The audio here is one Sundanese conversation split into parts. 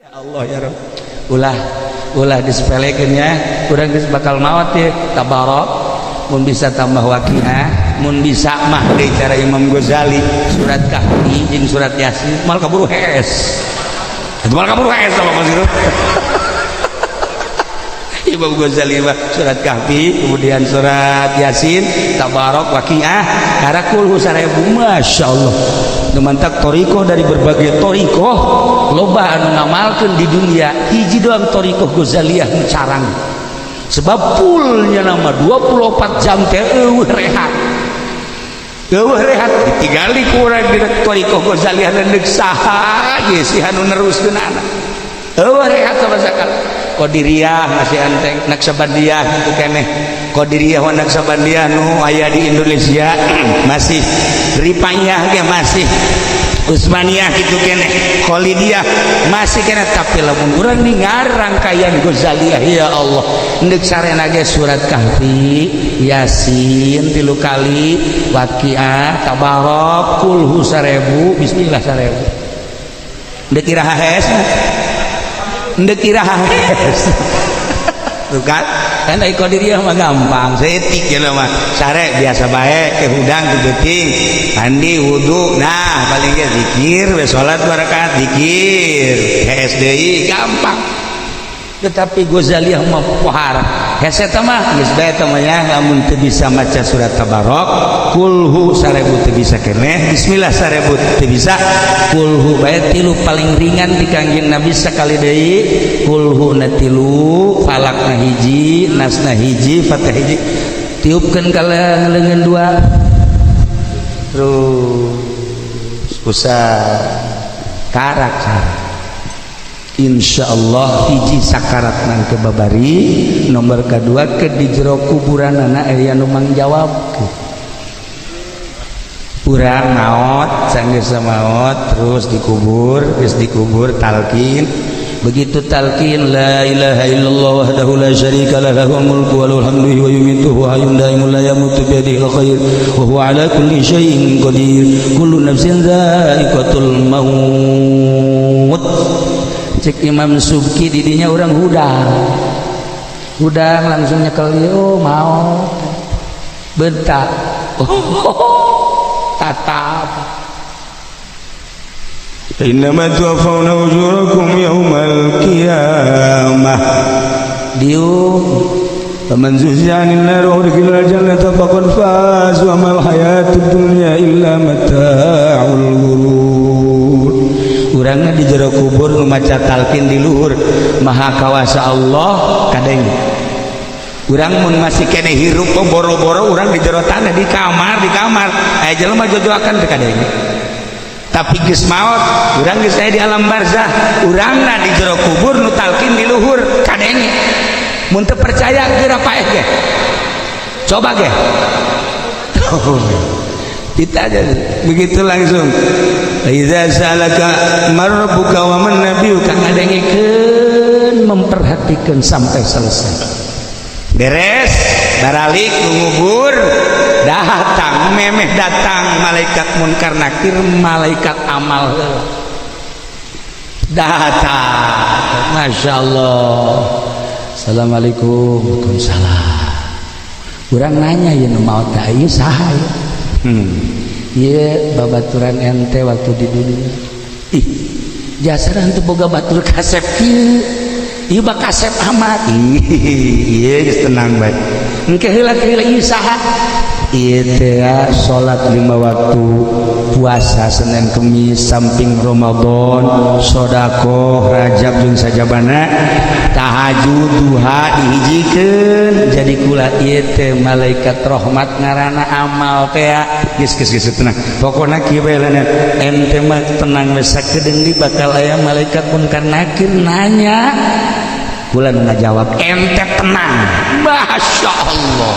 Ya Allah, ya Rabb, ulah ulah disepelekeun ya. Urang geus bakal maot ya, Tabarok mun bisa, tambah Waqiah mun bisa mah. Deui cara Imam Ghazali, surat Kahfi jeung surat Yasin mal kaburu hees. Itu mal kaburu hees sama Mas itu. Imam Ghazali mah surat Kahfi, kemudian surat Yasin, Tabarok, Waqiah, karena kulhu 1000. Masya Allah. Nu mantak torikoh, dari berbagai torikoh loba anu ngamalkeun di dunia, hiji doang torikoh Ghazaliyah nu carang, sebab fullnya nama 24 jam teh euweuh rehat, euweuh rehat. Ditinggali ku urang di torikoh Ghazaliyah, deuk saha ge sih anu neruskeun anak, euweuh rehat sama sekali. Qadiriyah masih enteng, Naksabandiyah itu keneh. Qadiriyah wa Naksabandiyah nu aya di Indonesia masih, Rifaiyah ge masih, Utsmaniyah gitu keneh, Khalidiyah masih keneh. Tapi lamun urang ningar rangkaian Ghazaliyah, ya Allah, ndek sarena ge surat Kahfi, Yasin tilu kali, Waqiah, Tabarok, kulhu 1000, bismillah 1000. Ndek iraha hees? Ndek iraha hees? Tuh kan, kan ai Qadiriyah mah gampang saeutik ya mah, sare biasa bae ke hudang ke beuting, mandi, wudu, nah paling ge zikir we, salat dua rakaat, zikir, hees deui, gampang. Tetapi Ghazaliyah mah pohara hese eta mah. Geus bae eta mah ya. Lamun teu bisa maca surat Tabarok, kulhu 1000 teu bisa keneh, bismillah 1000 teu bisa, kulhu bae tilu paling ringan di Kangjeng Nabi. Sekali deui, kulhu na tilu, Falak na hiji, Nas na hiji, Fatihah hiji, tiupkeun ka leungeun dua, terus usah karak sare. Insya Allah hiji sakarat nang ke babari, nomor kedua ke di jero kuburan anak aya nu mangjawab. Urang maot, sanggeus maot, terus dikubur. Geus dikubur, talkin. Begitu talkin, la ilaha illallah wahdahu la syarika lah, lahul mulku wa lahul hamdu wa yumitu wa hayyun daimun la yamutu, bi yadihil khair wa huwa ala kulli syai'in qadir, kullu nafsin dha'iqatul maut. Cek Imam Subki, didinya orang hudang hudang langsung nyekel ieu, oh, mau bentak, oh, tatap. Innama tuwaffawna ujurakum yawmal qiyamah. Diuk. Faman zuhziha 'anil nar wa udkhila al-jannata faqad faz wa mal hayatud dunya illa mata'ul ghurur. Urangna di jero kubur nu maca talqin di luhur, maha kawasa Allah kadeng. Urang mun masih kene hirup, boro-boro urang di jero tanah, di kamar, di kamar aya jelema jojoakan teu kadeng. Tapi geus maot urang, geus aya di alam barzah, urangna di jero kubur nu talqin di luhur kadenge. Mun teu percaya, geura paeh ge, coba ge. Kita aja begitu langsung, idza sa'alaka marbuka wa man nabiyuka. Ngadengekeun, memperhatikan sampai selesai. Beres, baralik ngubur, datang, memeh datang malaikat Munkar Nakir. Malaikat amal datang, masya Allah. Assalamualaikum. Waalaikumsalam. Urang nanya, ya nu maot teh ieu saha ya? Ieu babaturan ente waktu di dunia. Ih, jasara henteu boga batur kasep kieu, ieu bak kasep amat. Iya, geus tenang bae. Engke heula, heula, ieu saha? Ieu teh salat lima waktu, puasa Senin Kemis samping Ramadan, sodakoh Rajab jeung sajabana, tahajud, duha dihijikeun, jadi kula. Ieu teh malaikat rahmat, ngaranna amal teh. Geus, geus, geus, tenang, pokona kieu bae lah. Ente mah tenang we, sakedeung bakal aya malaikat Munkar Nakir nanya, kula nu ngajawab, ente tenang. Masya Allah,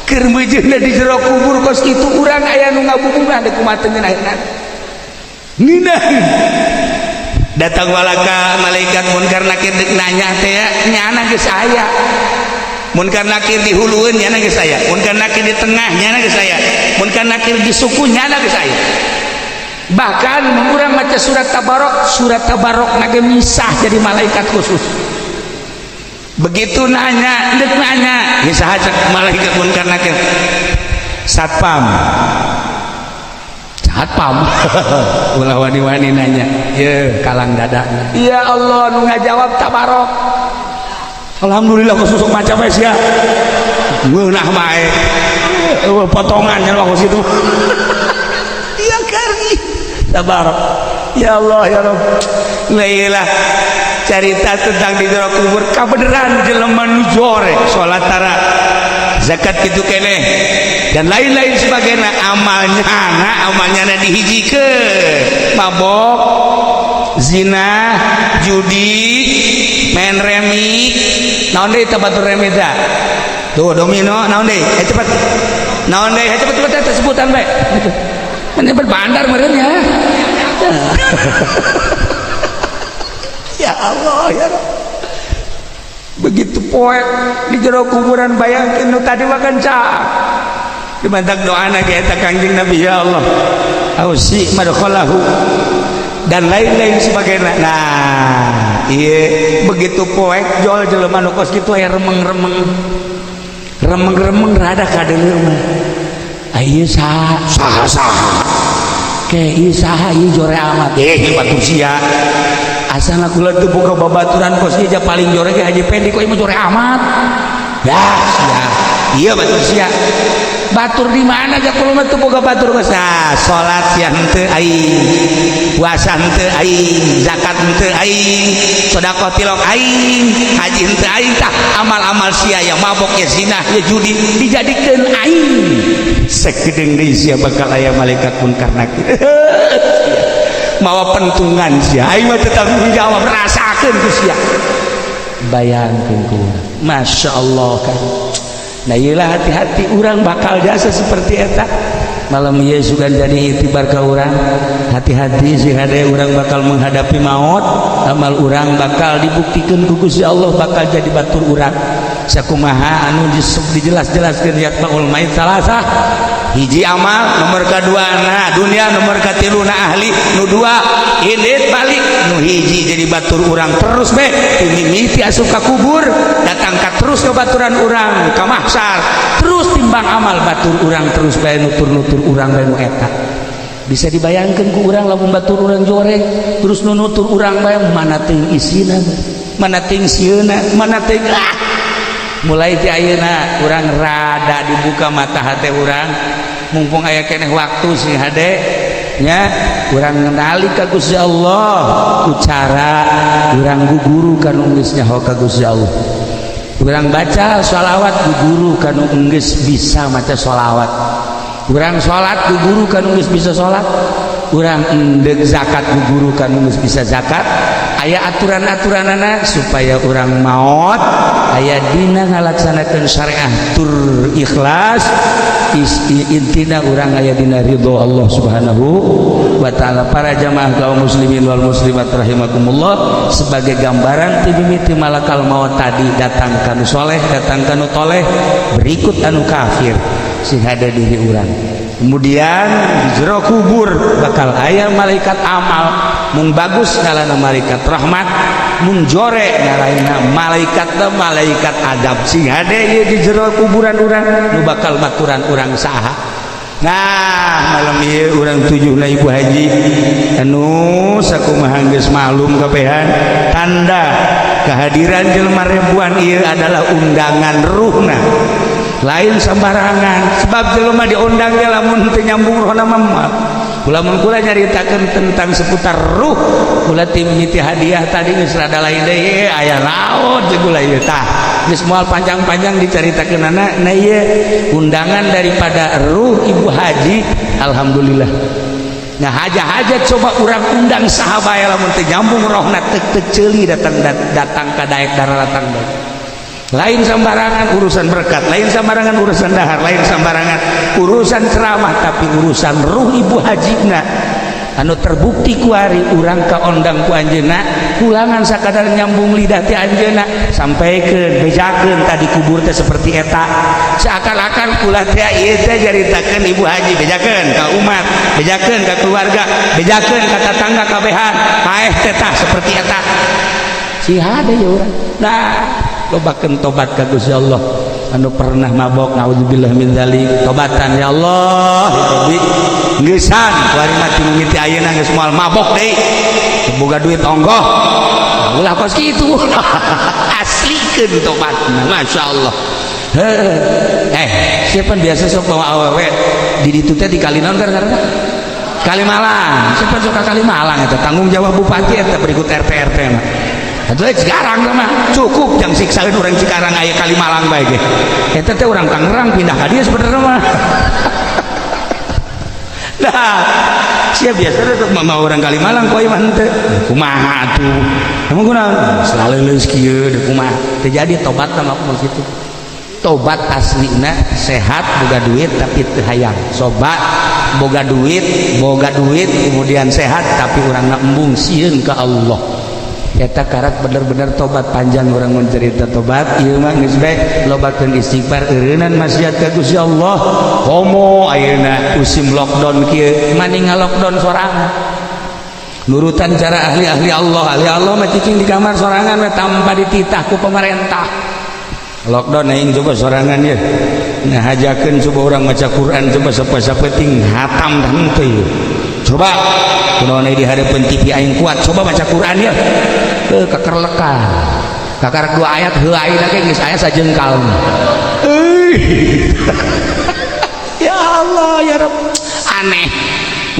keur meujeuhna di jero kubur kos kitu, urang aya nu ngabubungah deuk kumaha teu ngeunah. Ngeunah datang walaka malaikat Munkar Nakir deuk nanya teh nyana geus aya. Munkar Nakir di hulueun, nyana geus aya. Munkar Nakir di tengah, nyana geus aya. Munkar Nakir di suku, nyana geus aya. Bahkan urang maca surat Tabarok, surat Tabarok nage misah jadi malaikat khusus. Begitu nanya, dek nanya, misah cek malaikat Munkar Nakir, satpam, satpam, ulah wani-wani nanya. Ye, kalang dada. Ya Allah, nu ngajawab Tabarok. Alhamdulillah, khusus macam ya, ngeunah bae potongan nya waktu situ. Iya, kari Tabarok. Ya Allah, ya Rabb. Lah, cerita tentang di jero kubur kabeneran jelema nu jore, salat tara, zakat kitu keneh, dan lain-lain sebagainya. Amalnya na, amalnya na dihijikeun, mabok, zina, judi, main remi, naon deui teh, batur remi teh tuh, domino, naon deui, eh cepet, naon deui, eh cepet, cepet teh sebutan bae. Kan bandar meureun ya. Ya Allah, ya Rabb. Begitu poek di jero kuburan, bayangkeun nu tadi makan cak dimantak doana ge eta Kangjeng Nabi, ya Allah, awsi' madkhalahu, dan lain-lain sebagainya. Nah, iya, begitu poek jol, jelema nu kos kitu aya remeng-remeng, remeng-remeng rada kadeuleu mah. Ayo, saha saha saha ke ieu, saha ieu, jore amat, eh batur sia. Asana kula teu boga babaturan kos ieu, paling jore ge Haji Pendi, kok ieu mah jore amat ya sia. Iya, batur sia, batur di mana aja, kula mah teu boga batur geus. Nah, salat sia henteu aing, puasa henteu aing, zakat henteu aing, sedekah tilok aing, haji henteu aing. Tah, amal-amal sia, ya mabok, ya zina, ya judi, dijadikeun aing. Sakedeung deui sia bakal aya malaikat Munkar Nakir mawa pentungan sia. Aing mah tetap menjawab, rasakeun ku sia. Bayangkeun ku, Masya Allah kan. Nah, iyalah, hati-hati, urang bakal jasa seperti eta. Malam ieu sugan jadi itibar ka urang, hati-hati sih, hade, urang bakal menghadapi maut, amal urang bakal dibuktikan ku Gusti Allah, bakal jadi batur urang. Sakumaha anu dijelas-jelaskeun, yatba'ul mayit salasah, hiji amal, nomor kedua na dunia, nomor katilu na ahli. Nu dua indit balik, nu hiji jadi batur urang terus be mimiti asup ka kubur, datang ka terus ke baturan urang ka mahsyar, terus timbang amal batur urang terus bae, nutur-nutur urang bae. Nu eta bisa dibayangkan ku urang, lamun batur urang joreng terus nu nutur urang bae, mana teuing isina, mana teuing sieuna, mana teuing. Ah, mulai ti ayeuna urang rada dibuka mata hati urang, mumpung aya keneh waktu sih, hade nya, urang ngenali ka Gusti Allah ku cara urang guguru ka nu geus nyaho ka Gusti Allah, urang baca sholawat guguru ka nu geus bisa maca sholawat, urang salat guguru ka nu geus bisa salat, urang endek zakat guguru ka nu geus bisa zakat. Aya aturan-aturanana supaya urang maot aya dina ngalaksanakeun syariah tur ikhlas. Intina urang aya dina ridho Allah Subhanahu wa Ta'ala. Para jamaah kaum muslimin wal muslimat rahimakumullah, sebagai gambaran ti mimiti malakal maut tadi datang kanu soleh, datang kanu toleh, berikut anu kafir, sing ada diri urang. Kemudian di jero kubur bakal aya malaikat amal, mung bagus ngalana malaikat rahmat, mung jore ngalana malaikat malaikat adab. Sing hade ieu di jero kuburan urang, nu bakal baturan urang saha? Nah, malam ieu urang tujuhna Ibu Haji anu sakumaha geus maklum kabehan, tanda kehadiran jelema ribuan ieu adalah undangan ruhna, lain sembarangan, sebab jelema diundang ge lamun teu nyambung rohna mah. Kula mun kula nyaritakeun tentang seputar ruh, kula tim mimiti hadiah tadi geus rada lain deui, aya naon jeung kula ieu. Tah, geus moal panjang-panjang dicaritakeunana. Nah, ieu undangan daripada ruh Ibu Haji, alhamdulillah. Nah, haja-haja coba urang undang saha bae, lamun teu nyambung rohna teu teu ceuli datang, datang ka daek datang bae. Lain sembarangan urusan berkat, lain sembarangan urusan dahar, lain sembarangan urusan ceramah, tapi urusan ruh Ibu Haji na anu terbukti kuari urang kaondang ku anjeunna. Kulangan sakadar nyambung lidah ti anjeunna, sampaikeun, bejakeun tadi kubur teh seperti eta. Seakan-akan kula teh ieu teh caritakeun Ibu Haji, bejakeun ka umat, bejakeun ka keluarga, bejakeun ka tatangga kabehan, paeh teh tah seperti eta. Si hade ya urang. Nah, lobakeun tobat ka Gusti Allah. Anu pernah mabok, naudzubillah min dzalik, tobatan, ya Allah, ya Rabbi, geusan kuari mati mimiti ayeuna geus moal mabok deui, boga duit onggoh ulah kos kitu. Aslikeun tobatna, Masya Allah. Eh, siapa biasa sok bawa awewe di ditu teh di kali naon karena Kalimalang? Siapa suka Kalimalang? Eta tanggung jawab bupati eta berikut RT RT mah. Atuh Cikarang mah cukup jang siksaeun urang Cikarang, aya Kalimalang bae ge. Eta teh urang Tangerang pindah ka dieu sebenarnya mah. Nah, siap biasa teh mah urang Kalimalang koy mah henteu. Kumaha atuh? Emang kunaon? Selalu leuleus kieu kumaha? Teu jadi tobat mah aku kitu. Tobat aslina sehat boga duit tapi teu hayang. Sobat boga duit kemudian sehat tapi urang embung, sieun ka Allah. Eta karak bener-bener tobat. Panjang orang mencerita tobat ieu mah. Geus bae lobakeun istighfar, eureunnan maksiat ka Gusti Allah. Komo ayeuna musim lockdown kieu, mani ngalockdown sorangan, nurutan cara ahli-ahli Allah. Ahli Allah mah cicing di kamar sorangan we tanpa dititah ku pemerintah. Lockdown aing coba sorangan ya, ngahajakeun coba orang maca Quran, coba sapeting hatam henteu. Coba kunaon di hadapan TV aing kuat, coba baca Quran ya ke kekerlekan kakarak dua ayat heuh, ayeuna ge geus aya sajengkal. Ya Allah, ya Rabb, aneh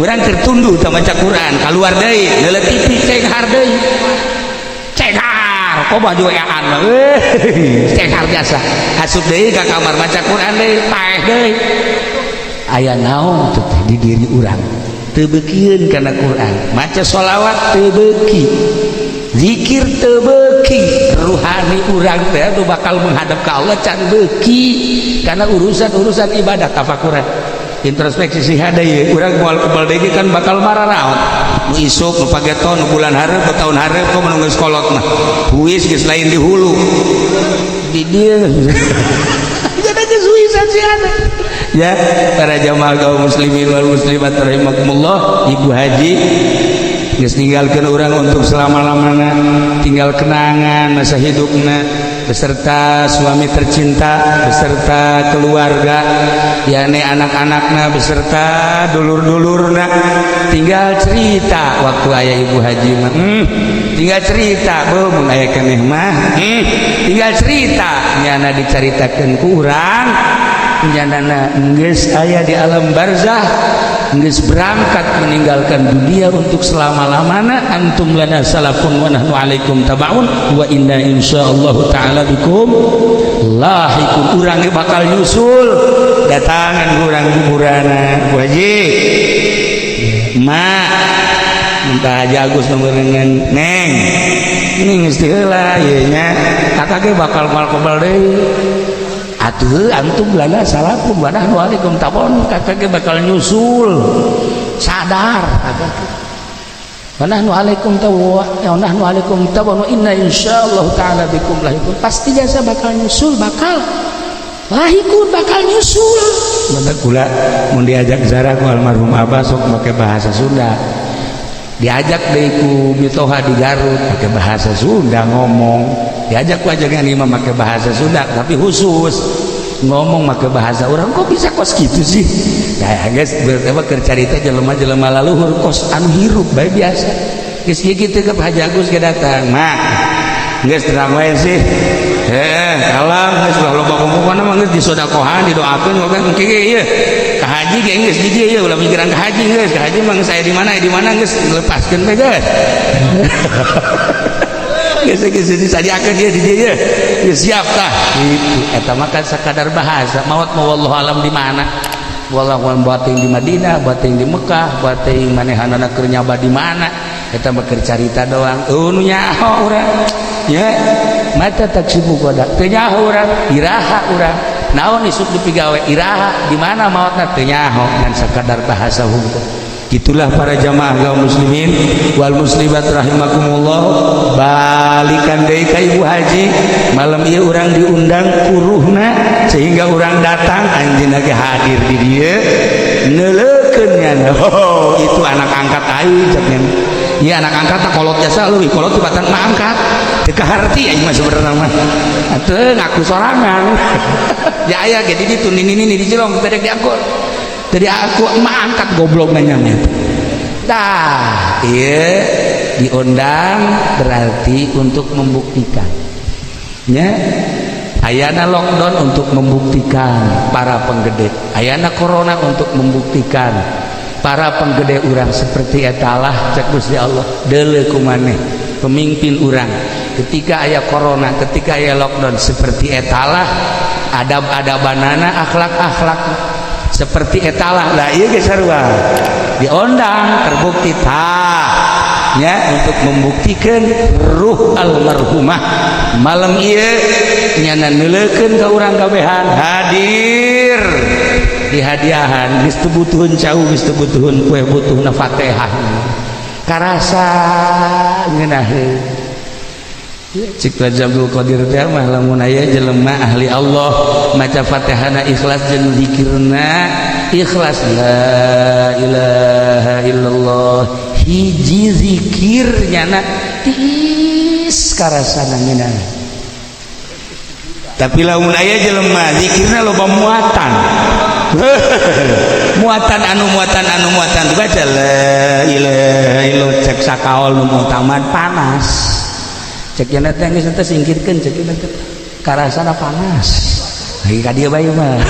urang tertunduh teu maca Quran. Keluar deui, leuleuh TV, cenghar deui, cenghar kok baju wean, cenghar biasa. Asup deui ka kamar, maca Quran deui, paeh deui. Aya naon teh di diri urang? Teu beukieun kana Quran, maca sholawat teu beuki, zikir teu beuki. Ruhani urang teh anu bakal menghadap ka Allah can beuki karena urusan-urusan ibadah. Tafakuran, introspeksi sih ada ya. Urang moal kebal deui kan, bakal mararaot nu isuk, nu pageton, nu bulan hareup, nu tahun hareup. Kok mun geus kolot mah huis geus lain di hulu, di dieu jadi geus huisan sih ada ya. Para jamaah kaum muslimin wal muslimat rahimakumullah, Ibu Haji geus ninggalkeun urang untuk selama-lamanya, tinggal kenangan masa hidupna beserta suami tercinta, beserta keluarga, yakni anak-anakna, beserta dulur-dulurna. Tinggal cerita waktu ayah Ibu Haji mah, tinggal cerita beuh mun aya keneh mah, tinggal cerita nyana dicaritakeun ku urang, nyana geus aya di alam barzah, geus berangkat meninggalkan dunia untuk selama-lamanya. Antum lana salafun wa nahnu alaikum tabaun wa inna insyaallah taala bikum lahiqun. Urang bakal nyusul, datangan urang kuburana. Bu Haji, Mak, minta Haji Agus nomor, Neng, ini geus heula ieu nya, kakak ge bakal moal kebal deui atuh. Antum lana salafun wa nahnu alaikum tabaun, kakak ge bakal nyusul, sadar kakak. Wa nahnu alaikum tawa wa nahnu alaikum tabaun wa inna insyaallah taala bikum lahiqun. Pasti jasa bakal nyusul, bakal lahiqun, bakal nyusul. Mana kula mun diajak zarah ku almarhum abah sok make bahasa Sunda, diajak deui ku mitoha di Garut pakai bahasa Sunda ngomong, diajak ku ajakan imam pakai bahasa Sunda, tapi khusus ngomong pakai bahasa orang. Kok bisa kos gitu sih? Nah guys, berarti keur carita jelema-jelema laluhur kos anu hirup bae biasa. Geus kieu kitu ke Haji Agus ge datang, Mak, geus tenang wae sih. Eh, kalam geus ulah loba pokokna mah, geus disodakohan, didoakeun. Oke, engke ge ieu ka haji ge geus di dieu ieu, ulah mikiran ka haji. Geus ka haji mah geus aya di mana, di mana, geus lepaskeun we. Geus geus geus disadiakeun ieu di dieu ieu, geus siap tah gitu. Eta mah kan sakadar bahasa. Maot mah wallahu alam di mana, wallahu alam, bating di Madinah, bating di Mekah, bating manehanana keur nyaba di mana. Eta mah keur carita doang. Eueuh nu nyaho urang ya, mata taksibu goda, teu nyaho urang iraha, urang naon isuk dipigawe iraha, di mana maotna, teu nyaho, ngan sakadar bahasa hungkul. Itulah para jamaah kaum muslimin wal muslimat rahimakumullah. Balikan deui ka Ibu Haji, malam ieu urang diundang kuruhna sehingga urang datang, anjeunna ge hadir di dieu neuleukeun nya. Oh, itu anak angkat aing cek nya. Ieu anak angkat tah kolot jasa leuwih kolot tibatan mah angkat. Teu kaharti aing mah sebenarnya mah. Atuh ngaku sorangan. Ya aya ge di ditu nini nini di Cilong tadi diangkut. Tadi aku mah angkat goblok nanya. Tah, ieu diundang berarti untuk membuktikan. Nya, ayana lockdown untuk membuktikan para penggede. Ayana corona untuk membuktikan para penggede urang seperti etalah cek Gusti Allah deuleu kumaneh pemimpin urang ketika aya corona, ketika aya lockdown, seperti etalah adab-adabanana, akhlak-akhlak seperti etalah lah. Ieu ge sarua diondang, terbukti tah nya, untuk membuktikan ruh almarhumah malam ieu nyana neuleukeun ka urang kabehan hadir di hadiahan. Geus teu butuheun cau, geus teu butuheun kue, butuhna Fatihah karasa ngeunaheun. Cik Raja Abdul Qadir teh mah, lamun aya jelema ahli Allah maca Fatihahna ikhlas jeung zikirna ikhlas, la ilaha illallah, hiji zikir nyana tiis karasana ngeunah. Tapi lamun aya jelema zikirna loba muatan, muatan anu muatan anu muatan, dibaca la ilaha illallah, cek sakaol nu mutaman panas. Cek nya teh geus teh singkirkeun, cek nya teh karasana panas lagi ka dieu bae mah.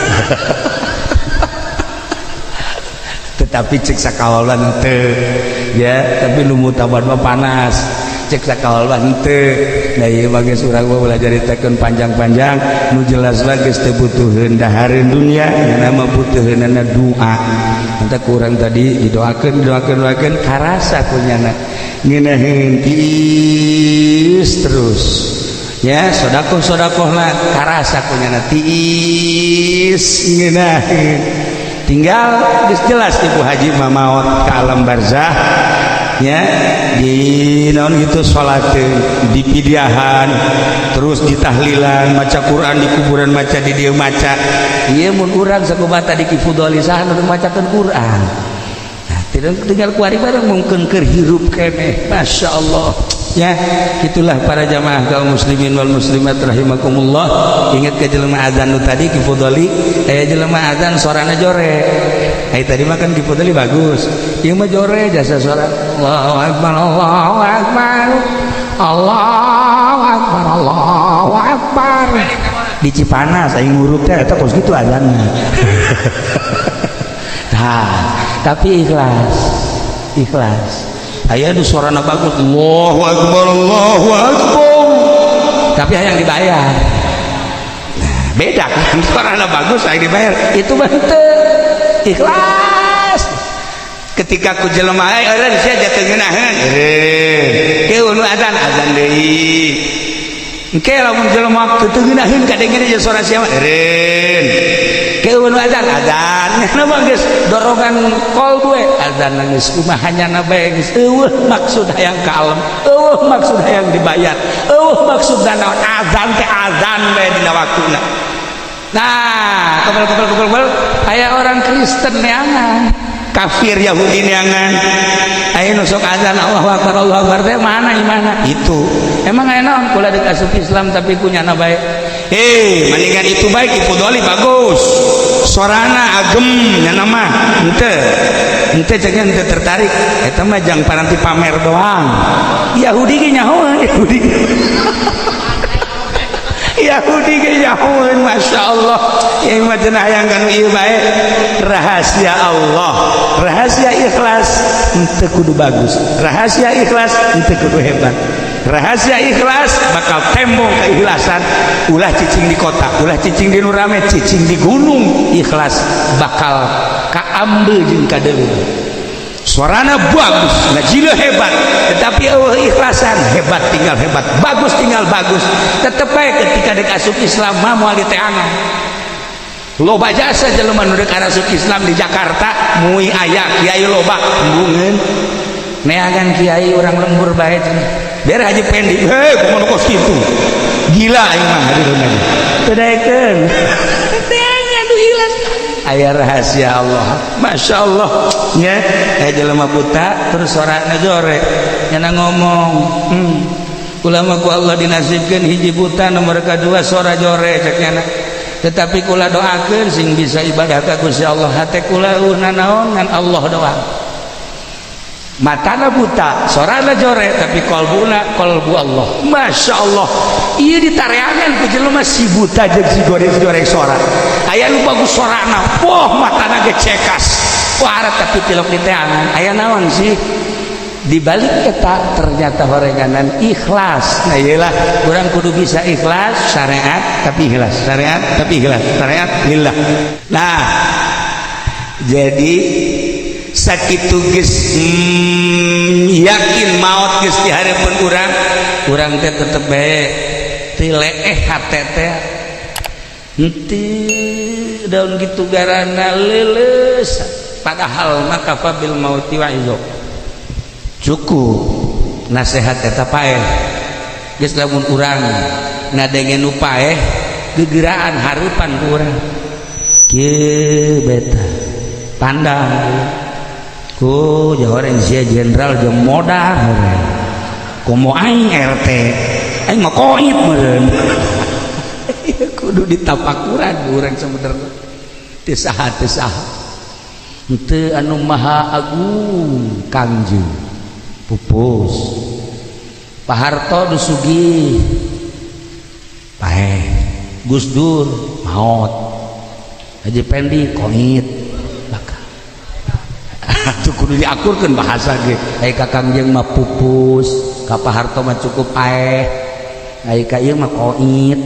Tetapi cek sakaolan teu ya, tapi nu mutaman mah panas, cek sakaolan teu. Nah, ieu mah geus urang mah ulah caritakeun panjang-panjang. Nu jelas mah geus teu butuheun dahareun dunya, nyana mah butuheunana doa. Mantap kurang tadi didoakeun, doakeun, doakeun, karasa ku nyana ngeunaheun tiis terus ya. Sodakoh sodakoh lah, karasa ku nyana tiis ngeunaheun. Tinggal geus jelas Ibu Haji mah maot ka alam barzah ya, di naon gitu, salat di pidiahan, terus di tahlilan, maca Quran di kuburan, maca di dieu maca. Ieu mun urang sakumaha tadi Ki Fudoli, saha nu macakeun Quran? Nah, tidak tinggal kuari bareng mungkin keur hirup keneh. Masya Allah ya, itulah para jamaah kaum muslimin wal muslimat rahimakumullah. Ingat ke jelema azan nu tadi Ki Fudoli, aya jelema azan suarana jore. Ai tadi mah kan Ki Fudoli bagus, ieu mah jore jasa suara Allahu akbar, Allahu akbar, Allahu akbar, Allahu akbar. Di Cipanas aing nguruk teh eta kos kitu azanna. Tah, tapi ikhlas, ikhlas. Aya nu suarana bagus, Allahu akbar, Allahu akbar, tapi hayang dibayar. Nah, beda kan, suarana bagus hayang dibayar itu mah teu ikhlas. Ketika ku jelema eureun sia jatuh ngeunaheun, eureun ke nu azan, azan deui. Engke lamun jelema teu ngeunaheun kadenge jeung suara sia mah, eureun ke nu azan, azan. Nya mah geus dorongan kolbu we azan geus kumaha nyana bae geus eueuh maksud hayang kalem, eueuh maksud hayang dibayar, eueuh maksud naon, azan teh azan bae dina waktuna. Nah, kebel kebel kebel kebel aya orang Kristen neangan, kafir Yahudi neangan, aya nu sok azan Allahu akbar, Allahu akbar teh mana imana itu emang aya naon kula deuk asup Islam tapi ku nyana bae. Eh, mendingan itu baik Ibu Doli bagus sorana agem, nyana mah henteu henteu, ceknya henteu tertarik, eta mah jang paranti pamer doang. Yahudi ge nyahoan, Yahudi Yahudi ge nyahoan. Masya Allah ieu mah cenah hayang kanu ieu bae. Rahasia Allah, rahasia ikhlas henteu kudu bagus, rahasia ikhlas henteu kudu hebat. Rahasia ikhlas bakal tembong keikhlasan. Ulah cicing di kota, ulah cicing di nu rame, cicing di gunung, ikhlas bakal kaambil jeung kadeuleu. Suarana bagus, ngajila hebat, tetapi eueuh ikhlasan, hebat tinggal hebat, bagus tinggal bagus, tetep bae ketika dek asup Islam mah moal diteangan. Loba jasa jelema nu deuk arasup Islam di Jakarta, mui aya kiai loba embungeun neangan kiai urang lembur bae cenah. Biar Haji Pendi, hei, kumaha kos kitu. Gila aing mah hadirun lagi. Teu daekeun. Neangan nu ikhlas. Aya rahasia Allah. Masya Allah. Nya, aya jelema buta terus sorana jore. Nyana ngomong, Kula mah ku Allah dinasibkeun hiji buta, nomor kedua sora jore cek nyana. Tetapi kula doakeun sing bisa ibadah ka Gusti Allah, hate kula eueuh nanaon ngan Allah doang. Matana buta, sorana jore, tapi kolbuna kolbu Allah. Masya Allah. Ieu ditareangan ku jelema si buta jeung si goreng goreng sora. Aya nu bagus sorana, wah matana ge cekas. Wah, tapi tilok diteangan. Aya naon sih? Di balik eta ternyata horenganan ikhlas. Nah iyalah, urang kudu bisa ikhlas, syariat tapi ikhlas, syariat tapi ikhlas, syariat lillah. Nah, jadi sakitu geus yakin maot geus di hareupeun urang, urang teh tetep bae teu leeh hate teh. Henteu daun kitu garana leuleus, padahal maka fabil mauti wa'izo. Cukup nasihat eta paeh. Geus lamun urang ngadenge nu paeh gegeraan hareupan ku urang. Kieu beta pandang ku jahoreng sia jenderal jeung modar horeng. Komo aing RT, aing mah koit meureun. Kudu ditapakuran urang sebenarnya. Teu saha teu saha. Henteu anu maha agung Kangjeng. Pupus. Pak Harto nu sugih. Paeh. Gus Dur maot. Haji Pendi koit. Bakal. Atuh kudu diakurkeun bahasa ge. Ai ka Kangjeng mah pupus, ka Pak Harto mah cukup paeh. Ai ka ieu mah koit.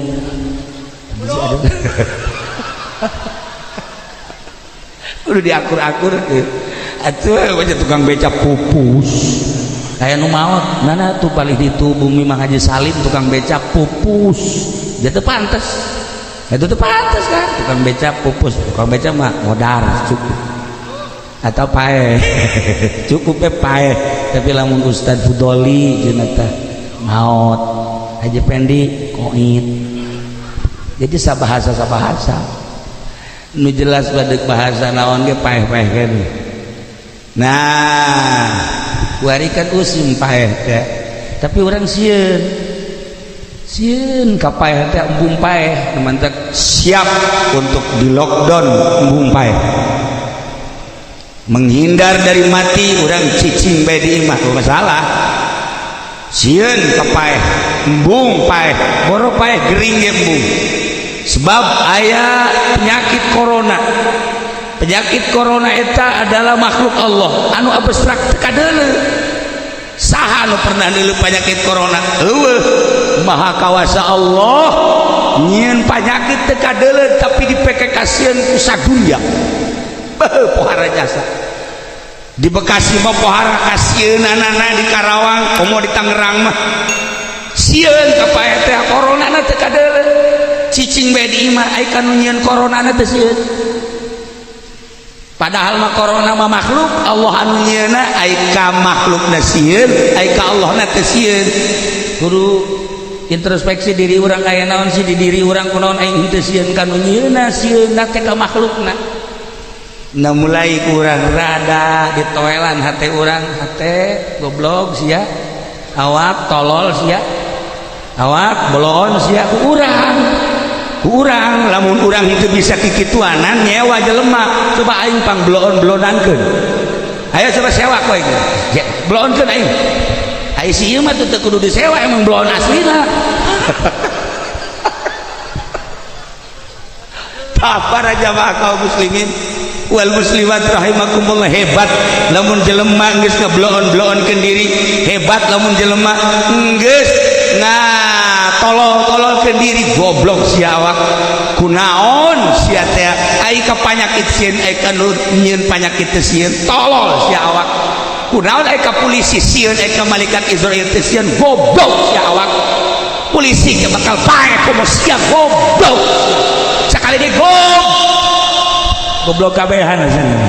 Kudu diakur-akur. Atuh aja tukang beca pupus. Aya nu maot, mana tuh palih ditu bumi Mang Haji Salim tukang beca pupus. Dia teu pantes. Itu teu pantes kan tukang beca pupus, tukang beca mah modar cukup. Atau paeh. Cukup paeh. Tapi lamun Ustad Fudoli cenah teh maot. Haji Pendi koit. Jadi sabahasa-sabahasa. Nu jelas badek bahasa naon ge paeh-paeh keneh. Nah, kuari kan usim paeh teh. Tapi urang sieun. Sieun ka paeh teh embung paeh, nu mantak siap untuk di lockdown embung paeh. Menghindar dari mati urang cicing bae di imah masalah. Sieun ka paeh, embung paeh, boro paeh gering ge embung. Sebab aya penyakit corona. Penyakit corona eta adalah makhluk Allah anu abstrak teu kadeuleu. Saha nu pernah deuleu penyakit corona? Eueuh, maha kawasa Allah nyieun penyakit teu kadeuleu tapi dipeke kasieun ku sadunya. Beuh, pohara jasa. Di Bekasi mah pohara kasieunanana, di Karawang komo di Tangerang mah. Sieun ka paeh teh corona na teu kadeuleu. Cicing bae di imah ai ka nu nyieun corona na teu sieun. Padahal mah corona mah makhluk Allah anu nyieunna, ai ka makhlukna sieun, ai ka Allahna teu sieun. Kudu introspeksi diri urang, aya naon sih di diri urang kunaon aing henteu sieun ka nu nyieunna, sieunna teh ka makhlukna. Nah mulai kurang rada ditoelan hate urang, hate goblok sia, awak tolol sia, awak bolon sia ku urang. Kurang lamun urang itu bisa kikituanan nyewa jelema, coba aing pang bloon-bloonankeun. Ayo coba sewa kowe ge. Bloonkeun aing. Ai si ieu mah teu kudu disewa, emang bloon aslina. Tah para jamaah kaum muslimin wal muslimat rahimakumullah, hebat lamun jelema geus ngebloon-bloonkeun diri, hebat lamun jelema geus nah tolol-tololkeun diri, goblok sia awak kunaon sia teh ai ka panyakit sieun, ai ka nu nyieun panyakit teh sieun, tolol sia awak kunaon, ai ka polisi sieun, ai ka malaikat Israil teh sieun, goblok sia awak, polisi ge bakal paeh komo sia goblok sakali ge goblok. Goblok kabehan sana.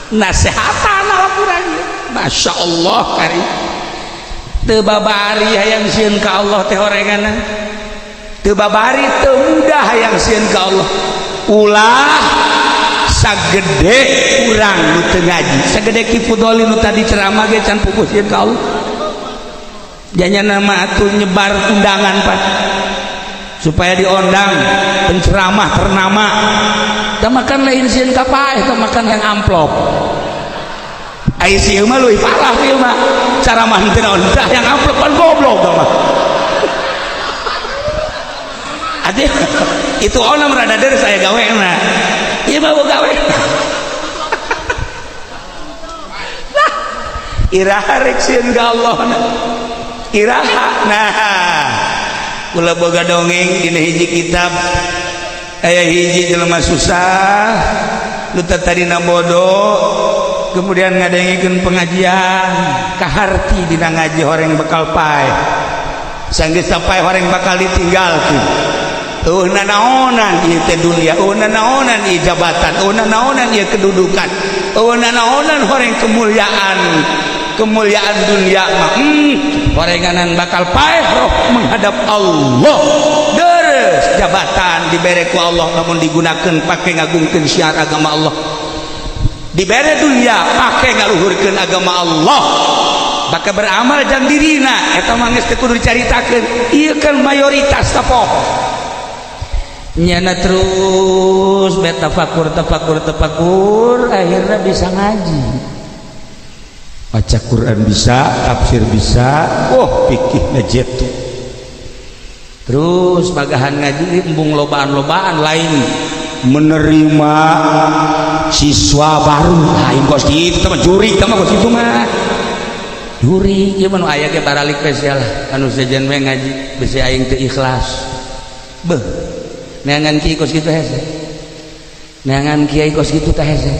Nasehatan Al-Qur'an. Masya Allah kari. Teu babari hayang sieun ka Allah teh horenganna. Teu babari, teu mudah hayang sieun ka Allah. Ulah sagede urang nu teu ngaji, sagede Ki Fudoli nu tadi ceramah ge can puguh sieun ka Allah. Janya nama atuh nyebar undangan, Pak, supaya diondang penceramah ternama. Teu makan lain sieun ka paeh, teu makan yang amplop. Ai si mah leuwih parah, ieu mah ceramah henteu naon, tah yang amplop kan goblok tah mah. Ade itu onam rada der saya gawena. Ieu mah gawe. Nah, iraha rek sieun ka Allah na. Iraha. Nah, kula boga dongeng dina hiji kitab, aya hiji jelema susah nu tadina bodoh, kemudian ngadengikeun pengajian, kaharti dina ngaji horeng bakal paeh, sanggeus paeh horeng bakal ditinggalkeun. Eueuh nanaonan ieu teh dunia, eueuh nanaonan ieu jabatan, eueuh nanaonan ieu kedudukan, eueuh nanaonan horeng kemuliaan, kemuliaan dunia mah. Horenganan bakal paeh roh menghadap Allah. Deres jabatan dibere ku Allah, namun digunakan pakai ngagungkeun syiar agama Allah. Dibere dunia pakai ngaluhurkeun agama Allah, bakal beramal jang dirina. Eta mah geus teu kudu dicaritakeun, ieu kan mayoritas tapoho nyana. Terus bet tafakur, tafakur, tafakur, akhirnya bisa ngaji, baca Quran bisa, tafsir bisa, oh fikih jetu. Terus pagahan ngaji embung lobaan-lobaan, lain menerima siswa baru, lain kos gitu mah, juri mah kos itu mah juri. Ieu mah nu aya ge baralik spesial anu sejen we ngaji bisi aing teu ikhlas. Beuh, neangan kiai kos kitu hese, neangan kiai kos kitu teh hese.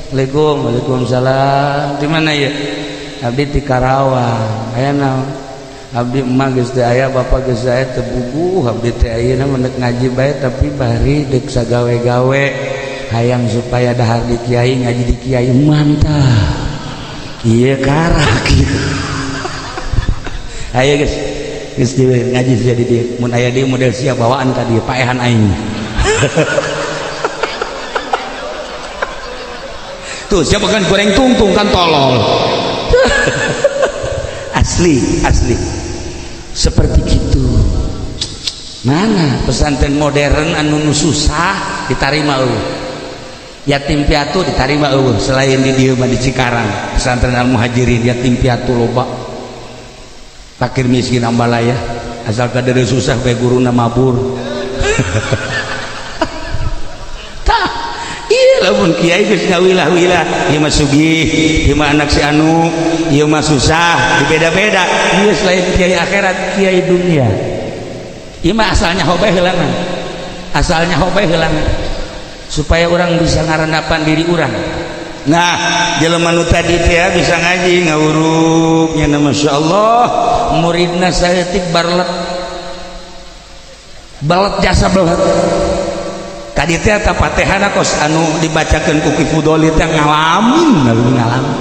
Assalamualaikum. Waalaikumsalam. Di mana ya? Abdi di Karawang. Aya naon? Abdi emak geus teu aya, bapak geus aya, teu buguh abdi teh. Ayeuna mah ngaji bae, tapi bari deuk sagawe-gawe, hayang supaya dahar di kiai, ngaji di kiai. Mantap, ieu karak ieu. Ayo geus, geus ngaji sia di dieu. Mun aya di model sia bawaan ka dieu, paehan aing. Tuh siapa kan goreng tungtung kan tolol. Asli, asli seperti gitu. Mana pesantren modern anu nu susah ditarima eueuh, yatim piatu ditarima eueuh, selain di dieu mah di Cikarang pesantren Al Muhajirin yatim piatu loba, fakir miskin ambalaya, asal kadere susah bae guruna mabur. Tah iya, lamun kiai geus ngawilah-wilah, ieu mah sugih, ieu mah anak si anu, ieu mah susah, dibeda-beda. Ieu selain kiai akhirat, kiai dunia. Ieu mah asalnya hobe heulangan, asalnya hobe heulangan supaya orang bisa ngarandapan diri orang. Nah, jelema nu tadi teh bisa ngaji ngawuruk nya, Masya Allah, muridna saeutik barlet belet jasa belet. Tadi teh eta Fatihana kos anu dibacakeun ku Ki Fudoli teh ngalamin, ngalamin.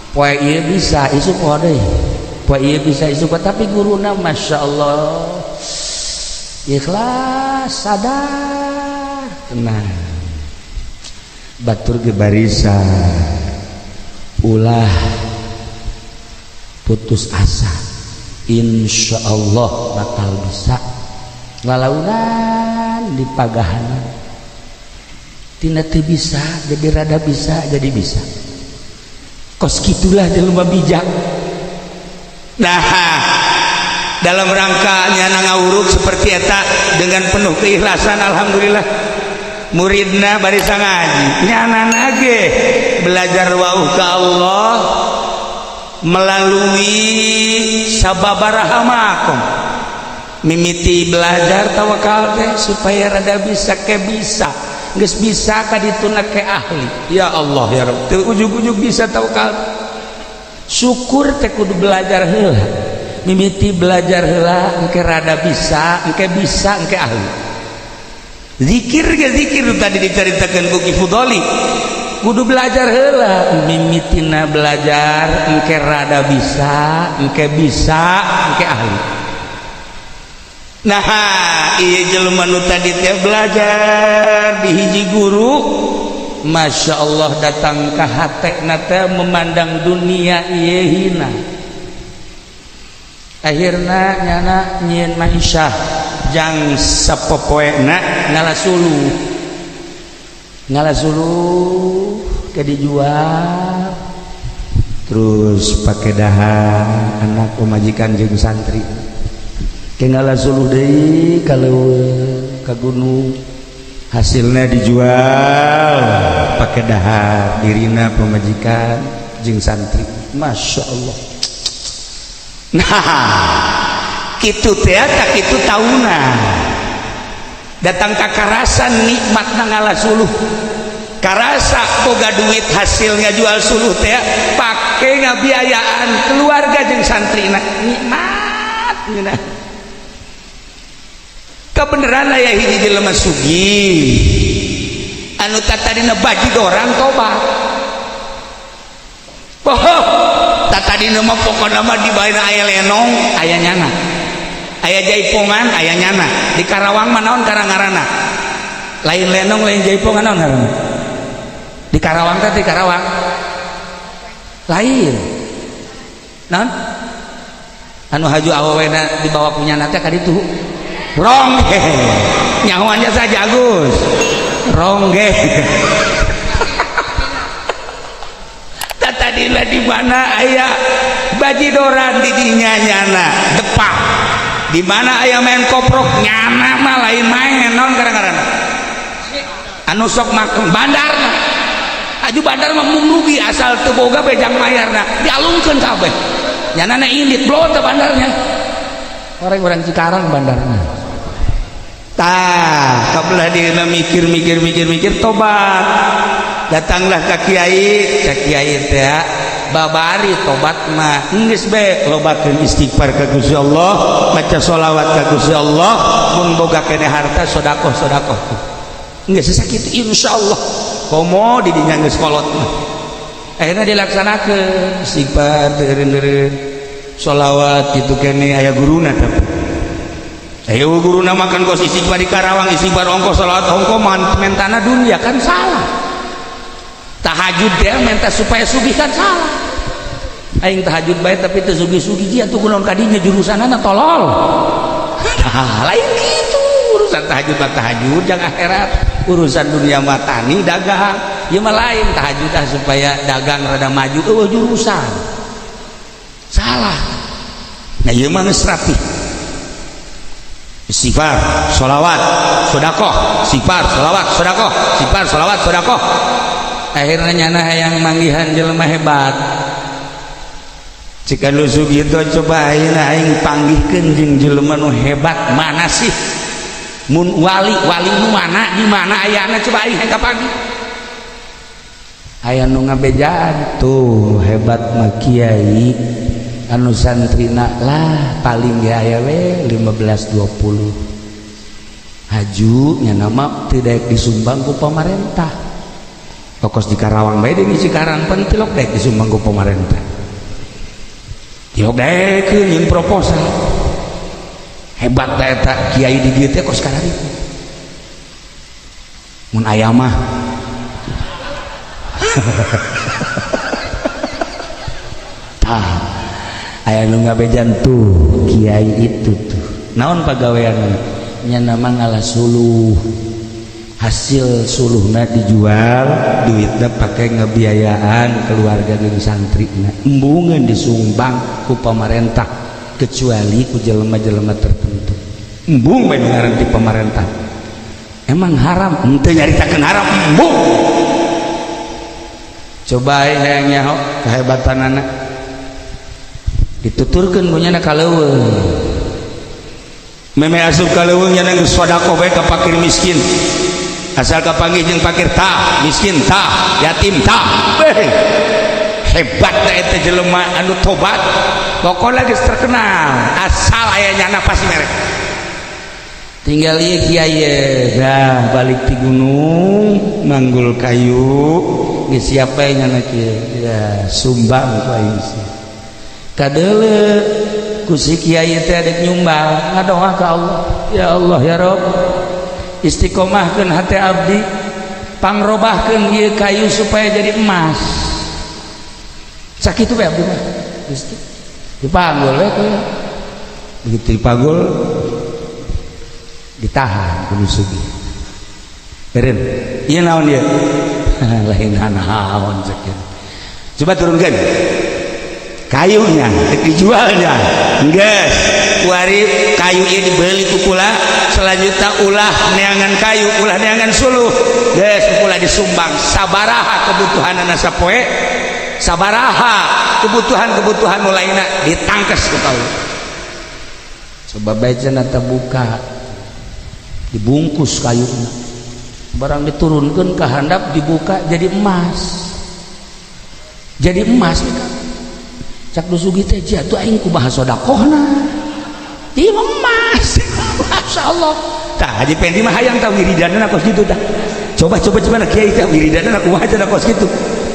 Poe ieu bisa, isuk poe deui. Poe ieu bisa, isuk, tapi guruna Masya Allah ikhlas, sadar, tenang. Batur ge barisan, ulah putus asa, insya Allah bakal bisa. Lalaunan di pagahanan tina teu bisa jadi rada bisa, jadi bisa. Kos kitulah jelema bijak. Nah, dalam rangka nyana ngawuruk seperti eta dengan penuh keikhlasan, alhamdulillah muridna barisa ngaji. Nyana ge belajar wauh ka Allah melalui sababaraha makom, mimiti belajar tawakal teh supaya rada bisa ke bisa, geus bisa ka dituna ke ahli. Ya Allah ya Rabb, teu ujug-ujug bisa tawakal. Syukur teh kudu belajar heula, mimiti belajar heula, engke rada bisa, engke bisa, engke ahli. Zikir ge zikir tadi diceritakan ku Ki Fudoli, kudu belajar heula, mimitina belajar, engke rada bisa, engke bisa, engke ahli. Nah, iya, jelema nu tadi teh belajar di hiji guru, Masya Allah, datang ke hate teh memandang dunia ieu hina. Akhirna nyana nyieun maisyah jang sapopoena, ngala suluh, ngala suluh ke dijual, terus pakai dahar anak, pemajikan jeung santri. Ke ngala suluh deui kalau ke gunung, hasilnya dijual, pakai dahar dirina, pemajikan jeung santri. Masya Allah. Nah, kitu teh, tak itu tahunan datang ka karasan nikmat ngala suluh, karasa boga duit hasilnya jual suluh teh, pake ngabiayaan keluarga jeung santri. Nah, nikmat nah. Kebenaran aya hiji jelema sugih anu tatadina bajidoran, tobat. Oh, tatadina mah pokona mah di baina aya lenong aya nyana, aya jaipongan aya nyana. Di Karawang mah naon karang-ngaranna? Lain lenong, lain jaipongan, naon ngaranna di Karawang teh? Di Karawang lain naon anu haju awewena dibawa punya teh ka ditu? Rongge. Nyahoannya saja Agus, rongge. Tadina di mana aya bajidoran, di dinya nyana depak. Di mana aya main koprok, nyana mah lain main. Naon kadang-kadang anu sok makan bandar? Aju bandar mah rugi, asal teu boga bejang mayarna dialungkeun kabeh. Nyana na indit blow teh bandarnya, orang-orang Cikarang bandarnya. Tah, kabelah dieuna mikir mikir mikir mikir, tobat. Datanglah ka kiai, ka kiai teh, babari tobat mah geus be lobakeun istighfar ka Gusti Allah, maca sholawat ka Gusti Allah, mun boga keneh harta sedekah, sedekah. Geus sakitu, insyaallah komo di dinya geus kolot mah. Akhirnya dilaksanakeun, istighfar teureun-eureun, sholawat kitu keneh. Aya guruna, tapi ayo guruna makan kos istighfar di Karawang, istighfar ongko, sholawat ongko, mentana dunia kan salah. Tahajud dia minta supaya sugih kan salah. Aing tahajud baik tapi teu sugih-sugih dia tuh, kunaon kadinya jurusanana tolol. Nah, lain gitu. Urusan tahajud mah tahajud jangan akhirat, urusan dunia mah tani dagang. Ya mah lain tahajud ah supaya dagang rada maju, eueuh jurusan salah. Nah, ieu mah geus rapi, istighfar, sholawat, sodakoh, istighfar, sholawat, sodakoh, istighfar, sholawat, sodakoh. Akhirnya nyana hayang manggihan jelema hebat. Jika lu gitu, coba ayeuna aing panggihkeun jeung jelema nu hebat mana sih? Mun wali, wali nu mana, di mana ayana, coba aing hayang kapanggih. Aya nu ngabejaan tuh, hebat mah kiai anu santrina lah paling ge aya we 15 20. Haju nya nama tidak disumbang ku pemerintah. Pokos di Karawang bae, di Cikarang pan tilok dek disumbang ku pemerintah, tilok daekeun jeung proposal. Hebat da eta kiai di dieu teh kos kararitu mun aya mah. Tah, aya nu ngabejan tuh, kiai itu tuh naon pagawean nya? Nama ngalah suluh, hasil suluhna dijual, duitnya pakai ngebiayaan keluarga jeung santrina, embungeun disumbang ku pemerintah kecuali ku jelema-jelema tertentu. Embung bae ngaran di pemerintah. Emang haram? Henteu nyaritakeun haram, embung. Coba hayang nyaho kehebatan anak, dituturkeun ku nyana ka leuweung. Meme asup ka leuweung, nyana geus sedekah bae ka fakir miskin. Asal kapanggih jeung fakir tah, miskin tah, yatim tah. Beh, hebat da eta jelema anu tobat. Pokoknya geus terkenal, asal aya nyana pasti merek. Tinggal ieu kiai dah balik ti gunung, manggul kayu, geus siap bae nyana kieu ya, sumbang ku aing sih. Kadeuleu ku si kiai teh adek nyumbang, ngadoa ka Allah, "Ya Allah, ya Rob, istiqomahkeun hate abdi, pangrobahkeun ieu kayu supaya jadi emas." Sakitu bae abdi mah. Geus dipanggul we kuy. Begitu dipanggul, ditahan ku sugih. "Beren, ieu naon ieu?" "Lain naon," cek. "Coba turunkan kayunya, dijualnya." Geus kuari kayu ieu dibeli ku kula, selanjutnya ulah neangan kayu, ulah neangan suluh, geus ku kula disumbang sabaraha kebutuhanana sapoe, sabaraha kebutuhan-kebutuhan mulaina ditangkes ku kaula. Coba bae cenah, buka, dibungkus kayunya, barang diturunkan ke handap, dibuka, jadi emas, jadi emas. Cak nu sugih teh, "Jatuh aing kumaha sodakohna? Ieu emas." Masya Allah. Tah, Haji Pendi mah hayang tah wiridanna kos kitu tah. Coba, coba, coba, kiai teh wiridanna kumaha cenah kos kitu?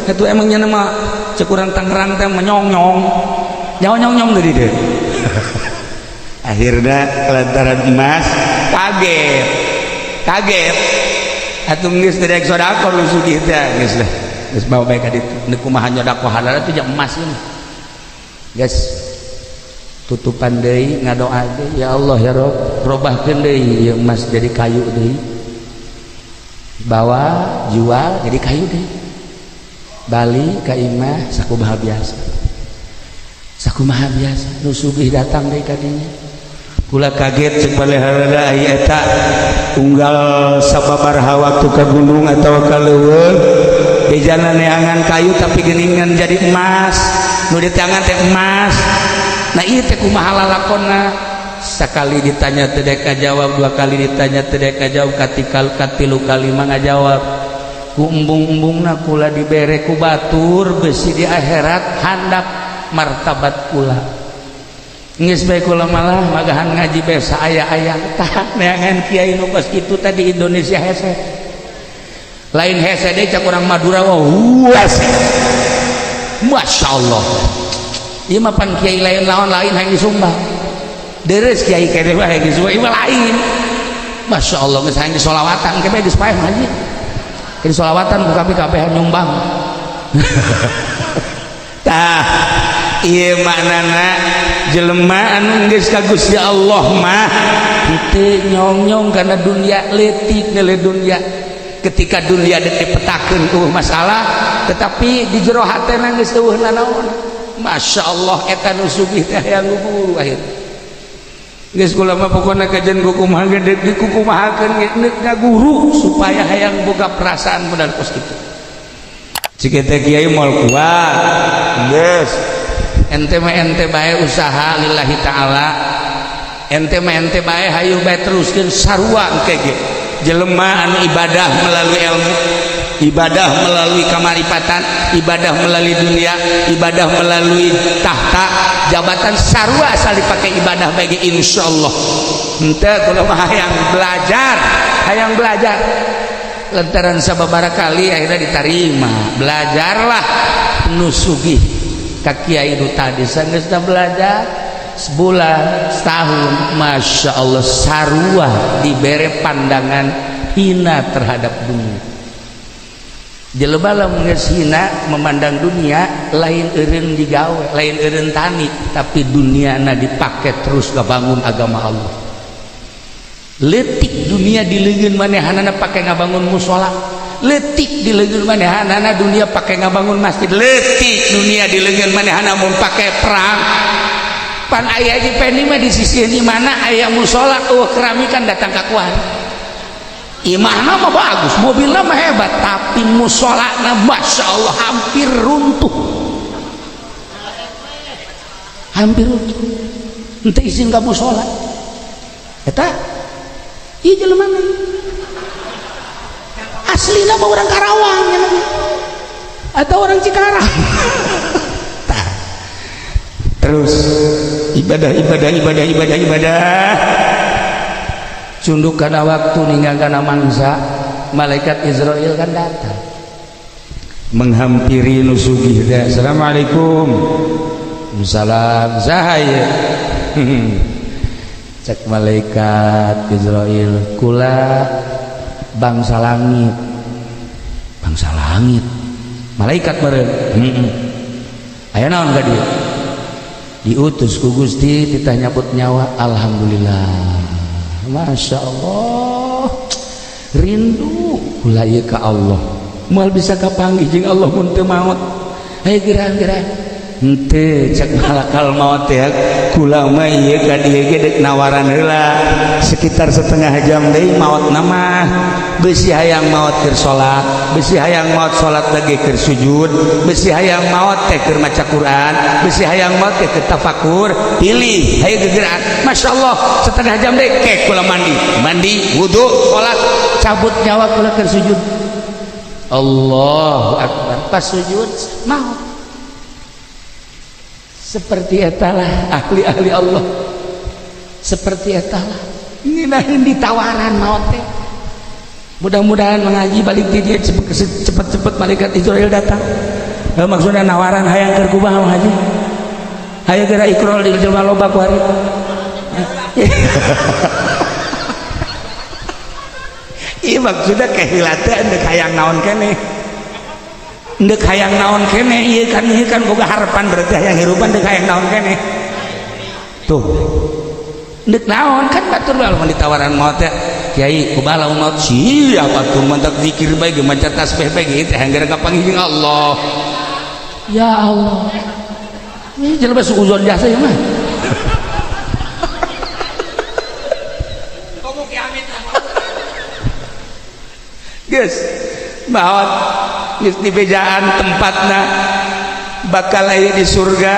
Itu emangnya nama cek urang Tangerang teh menyong-nyong, nyawa nyong-nyong dari dia. Akhirnya lantaran emas kaget, kaget atuh, geus direk sedekah nu sugih teh. Geus lah, geus bawa bae ka ditu. Neuk kumaha nyodakoh halal itu jam emas ini. Geus tutupan deui, ngadoa deui, "Ya Allah, ya Rob, robahkeun deui ieu emas jadi kayu deui." Bawa, jual, jadi kayu deui. Balik ka imah sakumaha biasa, sakumaha biasa. Nu sugih datang deui ka dinya. "Kula kaget," cek baleharada, "ai eta unggal sababaraha waktu ka gunung atau ka leuweung, bejana neangan kayu tapi geuningan jadi emas, nu diteangan teh emas. Nah, ieu teh kumaha lalakonna?" Sakali ditanya teu dek jawab, dua kali ditanya teu dek jawab, katikal katilu kali mah ngajawab, "Ku embung-embungna kula dibere ku batur, besi di akhirat handap martabat kula. Geus bae kula malah magahan ngaji bae saaya-aya." Tah, neangan kiai nu kos kitu tadi Indonesia hese. Lain hese deui, cak urang Madura, wah, hese. Masya Allah. Ieu mah pan kiai lain lawan lain hayang disumbang. Deres kiai kene mah hayang disumbang, ieu mah lain. Masya Allah, geus hayang disolawatan, engke bae geus paeh ngaji. Ke disolawatan ku kabeh kabehan nyumbang. Tah, ieu maknana jelema anu geus ka Gusti Allah mah henteu nyong-nyong karena dunia, leutik nilai dunia. Ketika dunia dek dipetakeun eueuh masalah, tetapi di jero hatena geus eueuh nanaon. Masya Allah, eta nu sugih teh hayang guru akhir. Geus kula mah pokona kajian kukumaha ge deuk dikukumahakeun ge neuk ngaguru supaya hayang boga perasaan modal kos kitu. Cik teh kiai moal kuat. Geus ente mah ente bae, usaha lillahi ta'ala. Ente mah ente bae, hayu bae teruskeun. Sarua engke ge jelema anu ibadah melalui ilmu, ibadah melalui kamaripatan, ibadah melalui dunia, ibadah melalui tahta jabatan, sarua asal dipakai ibadah bagi insyaallah. Henteu, kula mah hayang belajar, hayang belajar lantaran sababaraha kali akhirnya diterima. Belajarlah nu sugih ka kiai nu tadi. Sanggeusna belajar sebulan, setahun, masya Allah, sarua dibere pandangan hina terhadap dunia. Jelema lamun geus hina memandang dunia, lain eureun digawe, lain eureun tani, tapi duniana dipake terus ngabangun agama Allah. Leutik dunia di leungeun manehanana pake ngabangun musola, leutik di leungeun manehanana dunia pake ngabangun masjid, leutik dunia di leungeun manehana mun pake perang. Pan aya Haji Pendi mah di sisi ini mana aya musola eueuh keramikan datang ka kuan. Imahna mah bagus, mobilna mah hebat, tapi musolana masya Allah hampir runtuh, hampir runtuh. Henteu izin ka musola. Eta ieu jelema aslina mah orang Karawang ya, atau orang Cikarang. Tah. Terus ibadah, ibadah, ibadah, ibadah, ibadah. Cunduk kana waktu, ninggal kana mangsa, malaikat Izrail kan datang menghampiri nu sugih teh. "Assalamualaikum." "Salam." "Saha ieu?" Cek malaikat Izrail, "Kula bangsa langit." Bangsa langit, malaikat meureun. Heeh. "Aya naon ka dieu?" "Diutus ku Gusti titah nyabut nyawa." "Alhamdulillah, Masya Allah, rindu kula ieu ka Allah, moal bisa kapanggih jeung Allah mun teu maot. Hayu gerang-gerang." "Henteu," cek malakal maut teh, "kula mah ieu ka dieu ge deuk nawaran heula, sekitar setengah jam deui maot mah. Besi hayang maot keur salat, besi hayang maot salat lagi keur sujud, besi hayang maot teh keur maca Quran, besi hayang maot teh keur tafakur. Pilih, hayu gegeran." "Masya Allah, setengah jam deui, ke kula mandi mandi, wudu, salat, cabut nyawa kula keur sujud." Allahu akbar, pas sujud maut. Seperti etalah ahli-ahli Allah, seperti etalah nginahin ditawaran maut teh. Mudah-mudahan mengaji balik di dia cepet-cepet malaikat Izrail datang. Maksudnya nawaran hayang keur kumaha mengaji, hayu geura ikrol di jelema loba kuari. Iya, maksudnya kehilatnya ndek hayang naon keneh, ndek hayang naon keneh. Iya kan, iya kan boga harapan, berarti hayang hirupan. Ndek hayang naon keneh tuh, ndek naon kan batur lamun ditawaran maut teh, "Kiai, kumaha lamun maut?" Siap atuh, mantak zikir bae ge, maca tasbih bae ge teh hayang kapanggih jeung Allah. Ya Allah, ini jelema suuzon jasa ya mah. Geus maot, geus dibejaan tempatna bakal aya di surga.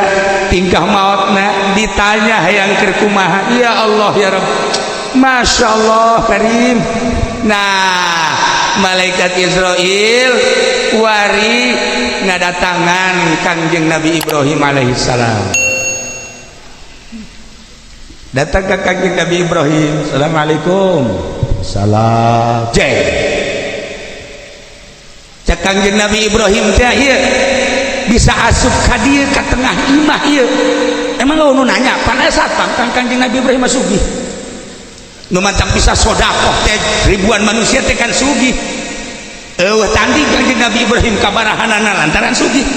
Tingkah maotna ditanya hayang keur kumaha. Ya Allah, ya Rabb, Masya Allah Karim. Nah, malaikat Izrail wari ngadatangan Kangjeng Nabi Ibrahim alaihissalam. Datang ke Kangjeng Nabi Ibrahim, "Assalamualaikum." "Salam." Jeng, cek Kangjeng Nabi Ibrahim teh, "Ieu bisa asup ka dieu, ka tengah imah ieu, emang nu nanya pan aya satpam?" Kan Kangjeng Nabi Ibrahim mah sugih, nu mantap bisa sodakoh teh ribuan manusia teh kan sugih. Eueuh tanding Kangjeng Nabi Ibrahim kabarahanana lantaran sugih.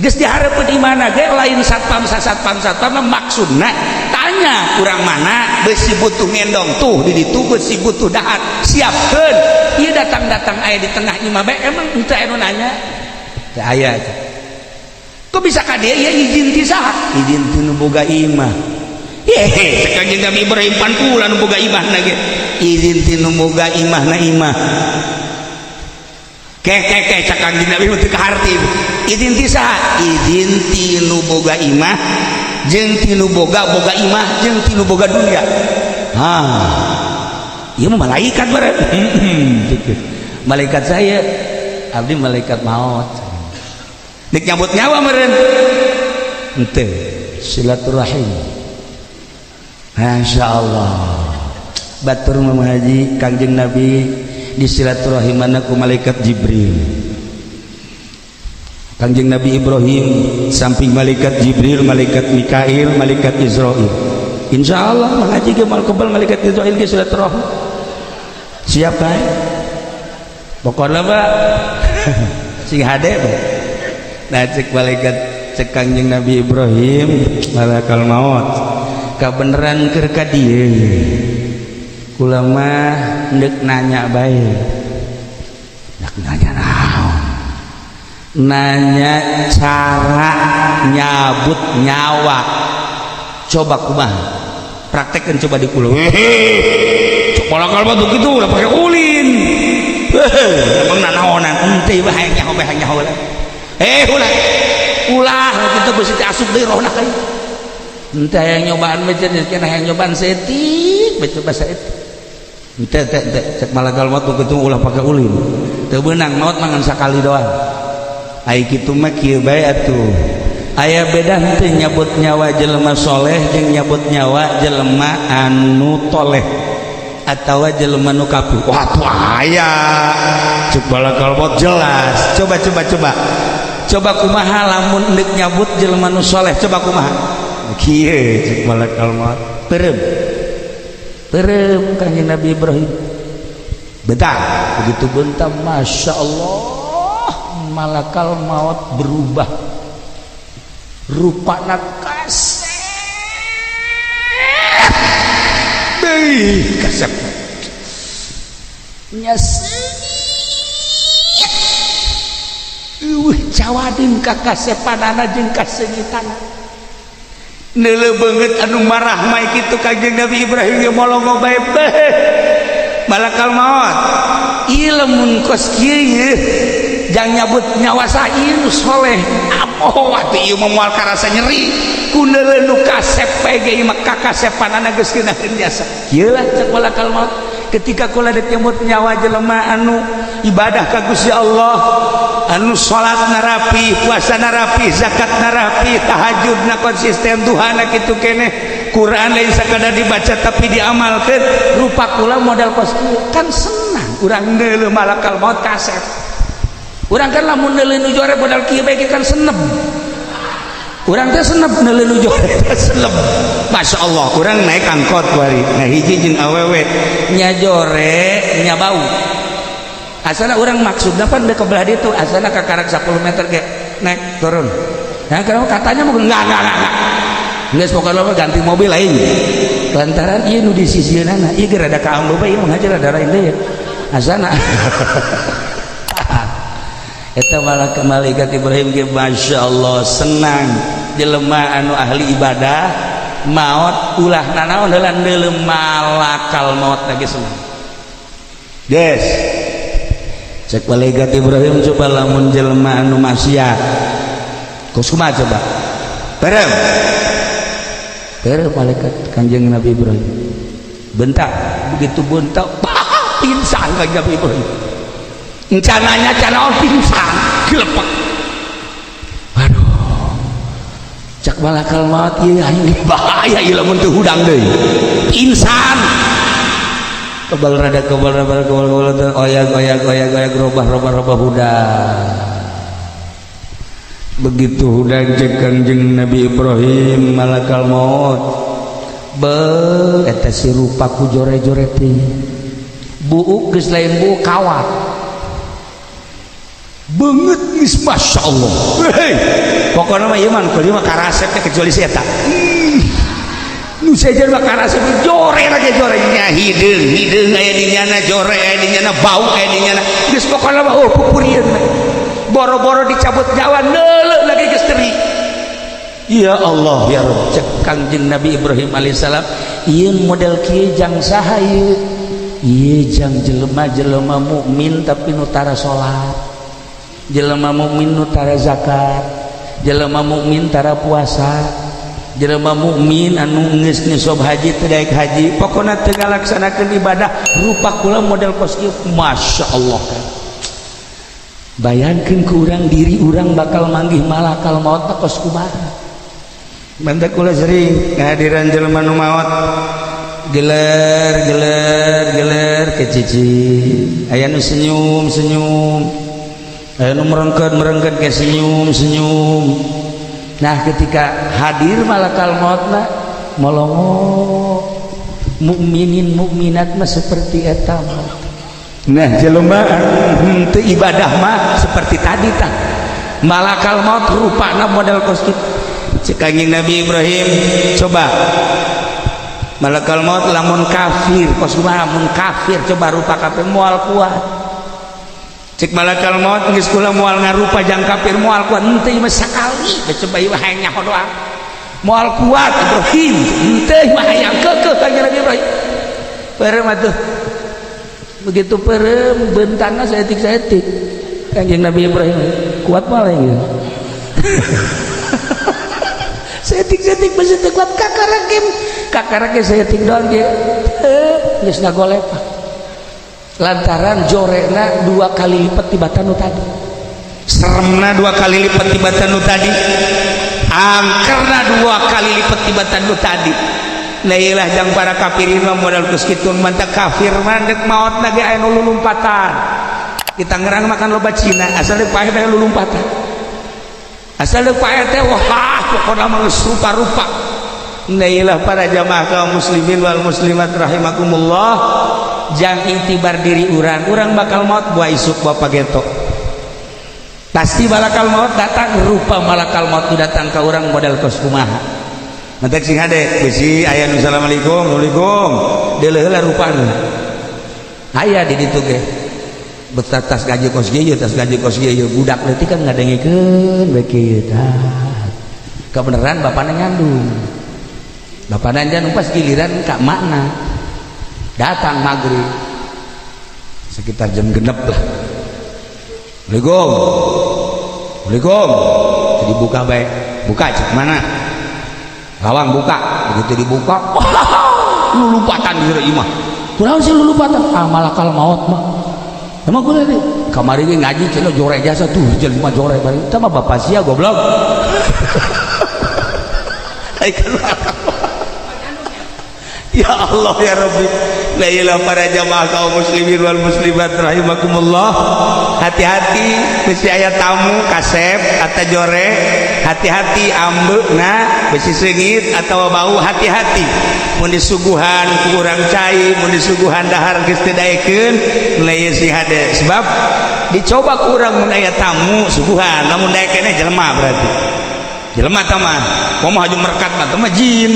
Geus dihareupeun imahna ge lain satpam, satpam satpam. Maksudna tanya urang mana, besi butuh ngendong tuh di ditu, besi butuh dahar siapkeun. Ieu datang-datang aya di tengah imah bae, emang henteu aya nu nanya? Teu aya. Kok bisa ka dieu? Ieu izin ti saha? Izin ti nu boga imah. Hehe, cek Kangjeng Nabi Ibrahim, pan kula nu boga imahna ge. Izin ti nu boga imahna imah. Ke ke ke, cek Kangjeng Nabi, teu kaharti. Izin ti saha? Izin ti nu boga imah jeung ti nu boga boga imah jeung ti nu boga dunia. Ha, ieu mah malaikat bareng. "Malaikat saya, abdi malaikat maut." Dik nyabut nyawa meureun henteu, silaturahim. Masya Allah, batur mah haji Kangjeng Nabi di silaturahimana ku malaikat Jibril. Kangjeng Nabi Ibrahim samping malaikat Jibril, malaikat Mikail, malaikat Israil. Insya Allah mengaji ge mal kebal malaikat Israil ge silaturahim. Siap bae. Pokoknya mah sing hade bae. Nah, cek malaikat, cek Kangjeng Nabi Ibrahim, malakal maut, kabeneran keur ka dieu kula mah ndek nanya bae. Ndek nanya naon? Nanya cara nyabut nyawa, coba kumaha, praktekkan coba di kula. Hehe, malakal maut gitu udah pakai ulin. Emang nanaonan ente bae, hayang nyaho bae, hayang nyaho. Eh, ulah ulah kita besi asup deui rohna ka ente. Hayang nyobaan bae cenah, hayang nyobaan saeutik bae, coba saeutik. Ente teh teh, cek malakal maut kitu ulah pakai ulin, teu beunang maut mangan sakali doang. Ai kitu mah kieu bae atuh, aya beda henteu nyabut nyawa jelema soleh jeung nyabut nyawa jelema anu toleh? Atau jelema nu kafir? Wah, tuh aya cek malakal maut jelas. Coba, coba, coba, coba, kumaha lamun deuk nyabut jelema nu soleh? Coba kumaha? Kieu cek malakal maut. Peureum, peureum Kanjeng Nabi Ibrahim. Bentar, begitu bentar, Masya Allah, malakal maut berubah rupana, kasep deui, kasep nya seungit. Eueuh cawadin ka kasepanana jeung kaseungitana. Neuleuh beungeut anu marah mah kitu. Kanjeng Nabi Ibrahim ge molongo bae. Malakal maut, ieu lamun kos kieu jang nyabut nyawa saha nu soleh? Amoh atuh, ieu mah moal karasa nyeri ku neuleuh nu kasep bae ge. Ieu mah kakasepanana geus ngeunaheun jasa. Kieu lah cek malakal maut, ketika kula dek nyebut nyawa jelema anu ibadah ka Gusti Allah, anu salat rapi, puasa rapi, zakat rapi, tahajud na konsisten, duhana kitu keneh, Quran lain sakadar dibaca tapi diamalkan, rupa kula modal kos kieu. Kan senang urang neuleuh malakal maut kasep. Urang kan lamun neuleuh nu jore modal kieu bae kan senep. Urang teh senep neuleuh nu jore teh senep. Masya Allah, urang naik angkot kuari, nah hiji jeung awewe nya jore nya bau. Asana urang maksudna pan ke belah ditu, asana kakarak 10 meter ge naik turun. Nah, kalau katanya mau enggak, geus pokokna mah ganti mobil lain lantaran ieu nu di sisieunana ieu ge rada kaambu bae, ieu mah ngajar rada lain deui. Asana eta malah malaikat Ibrahim ge Masya Allah senang jelema anu ahli ibadah maot. Ulah nanaon heula, neuleuh malakal maut lagi senang. Des, cek malaikat Ibrahim, coba lamun jelema anu maksiat kos kumaha? Coba. Bareng bareng malaikat Kanjeng Nabi Ibrahim bentak. Begitu bentak, pingsan Kanjeng Nabi Ibrahim. Rencananya cana pingsan gelepek. Aduh, cak malakal maut, ieu aing bahaya ieu lamun teu hudang deui. Pingsan, kebal rada kebal, rada kebal, kebal, oyak oyak oyak oyak, robah robah robah, hudang. Begitu hudang, cek Kanjeng Nabi Ibrahim, malakal maut, be eta si rupa ku jore-jore teh buuk geus lain buuk, kawat banget geus. Masya Allah, hei, pokoknya mah ieu mah nu mah karasep teh kecuali si eta nu sejen mah karasep. Jore lagi, jore nya, hideung hideung aya di nyana, jore aya di nyana, bau aya di nyana. Geus pokokna mah oh pupurieun. Boro-boro dicabut nyawa, neuleuh lagi geus teri. Ya Allah, ya Rabb, cek Kangjeng Nabi Ibrahim alaihissalam, ieu model kieu jang saha ieu? Ieu jang jelema-jelema mukmin tapi nu tara salat, jelema mukmin nu tara zakat, jelema mukmin tara puasa, jelema mukmin anu geus nisob haji teu daek haji, pokona teu ngalaksanakeun ibadah. Rupa kula model kos kieu. Masya Allah kan, bayangkeun ku urang diri urang bakal manggih malakal maut kos kumaha. Mantak kula sering ngahadiran jelema nu maot, geler geler geler ke cici, aya nu senyum senyum, aya nu merengket merengket ke senyum senyum. Nah, ketika hadir malakal mautna molongo. Mukminin mukminat mah seperti eta. Nah, jelema henteu ibadah mah seperti tadi tah, malakal maut rupana model kos kitu. Cek Kanjeng Nabi Ibrahim, coba malakal maut lamun kafir kos kumaha? Mun kafir, coba rupa kafir moal kuat. Cek malakal maut, geus kula moal ngarupa jang kafir, moal kuat. Henteu mah sakali, coba ieu hayang nyaho doang. Moal kuat Ibrahim, henteu mah hayang keukeuh. Kanjeng Nabi Ibrahim peureum atuh. Begitu peureum, bentangna saeutik-saeutik. Kanjeng Nabi Ibrahim kuat malah gitu, saeutik-saeutik besi teu kuat, kakara ge kakara ge saeutik doang ge geus ngagolepak lantaran jorena dua kali lipat tibatan nu tadi, seremna dua kali lipat tibatan nu tadi, angkerna dua kali lipat tibatan nu tadi. Lailah jang para kafirin mah modal kos kitu, mantak kafir mah dek maot ge aya nu lulumpatan. Di Tangerang makan loba Cina, asal dek paeh teh lulumpatan, asal dek paeh teh wah pokona mah geus rupa-rupa. Lailah para jamaah kaum muslimin wal muslimat rahimakumullah, jang iktibar diri urang, urang bakal maut buah isuk bapak geto. Pasti malakal maut datang, rupa malakal maut datang ke orang modal kos kumaha. Mantak sing hade bisi aya nu assalamualaikum, assalamualaikum, deuleuh heula rupana. Aya di ditu ge. Betas tas gaji kos kieu, tas gaji kos kieu, budak leutik kan ngadengekeun bae kieu tah. Kebenaran bapana nyandung. Bapana nyandung pas giliran ka makna. Datang maghrib. Sekitar jam 6 lah. Assalamualaikum. Assalamualaikum. Jadi buka baik. Buka cek mana? Lawang buka. Begitu dibuka, lulumpatan di imah. Kunaon sih lulumpatan? Ah, malakal maut mah. Emang gue nih kamari ge ngaji cenah jore jasa tuh jelema jore bari. Eta mah bapak sia goblok. Ai kan ya Allah ya Rabbi. La ilaha para jamaah kaum muslimin wal muslimat rahimakumullah. Hati-hati bisi aya tamu kasep atau jore, hati-hati ambeuna bisi seungit atau bau, hati-hati. Mun disuguhan ku urang cai, mun disuguhan dahar geus teu daekeun, mulai si hade sebab dicoba ku urang mun aya tamu suguhan, lamun daekeun jelema berarti. Jelema tah mah, komo haju merkat mah teh mah jin.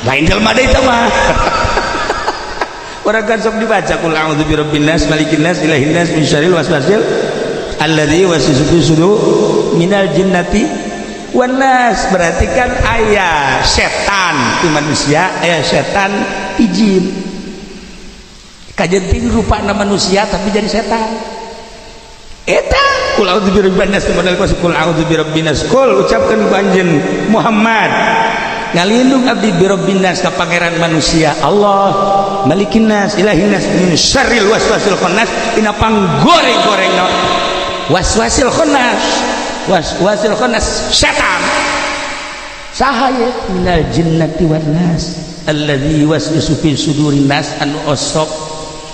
Lain jelema deui tah mah. Orang kan sok dibaca qul a'udzu birabbin nas, malikin nas, ilahin nas, min syarril waswasil alladzi yuwaswisu fi sudur minal jinnati wan nas. Berarti kan aya setan di manusia, aya setan di jin. Kajenting rupana manusia tapi jadi setan. Eta qul a'udzu birabbin nas, modal qul a'udzu birabbin nas. Qul ucapkeun ku anjeun Muhammad, ngalindung abdi birabbin nas ka pangeran manusia Allah, malikin nas, ilahin nas, min syarril waswasil khannas, tina panggoreng-goreng waswasil khannas, waswasil khannas setan saha ye, minal jinnati wan nas alladzi yuwaswisu fi sudurin nas, anu osok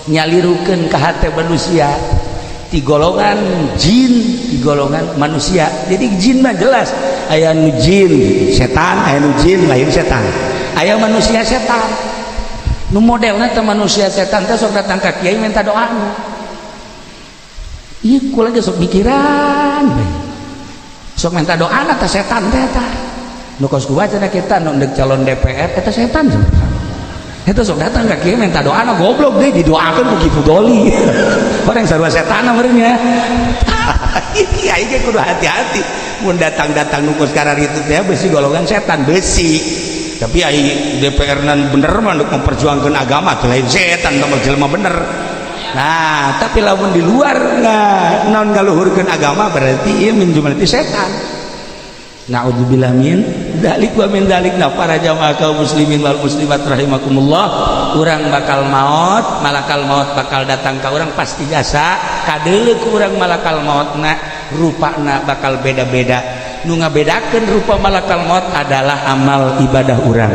nyalirukeun ka hate manusia di golongan jin, di golongan manusia. Jadi jin mah jelas aya nu jin setan, aya nu jin lain setan, aya manusia setan. Nu modelna teh manusia setan teh sok datang ka kiai minta doa. Ieu kula ge sok mikiran bae, sok minta doa teh setan teh eta nu kos kumaha cenah kita nu ndek calon DPR eta setan eta sok datang ka kiai minta doa. Goblok deh didoakeun ku Ki Fudoli, orang sarua setan meureun nya. Kiai ge kudu hati-hati mun datang-datang nu kos itu teh besi golongan setan besi. Tapi ai DPR nan bener mah untuk memperjuangkan agama teh lain setan, teh jelema bener. Nah, tapi lamun di luar nggak non ngaluhurkeun agama berarti ieu min jumlati setan. Na'udzubillah min dzalik wa min dzalik. Nah, para jamaah kaum muslimin wal muslimat rahimakumullah, urang bakal maut, malakal maut bakal datang ka urang pasti jasa kadeuleu ku urang malakal mautna, rupana bakal beda-beda. Nu ngabedakeun rupa malakal maut adalah amal ibadah urang.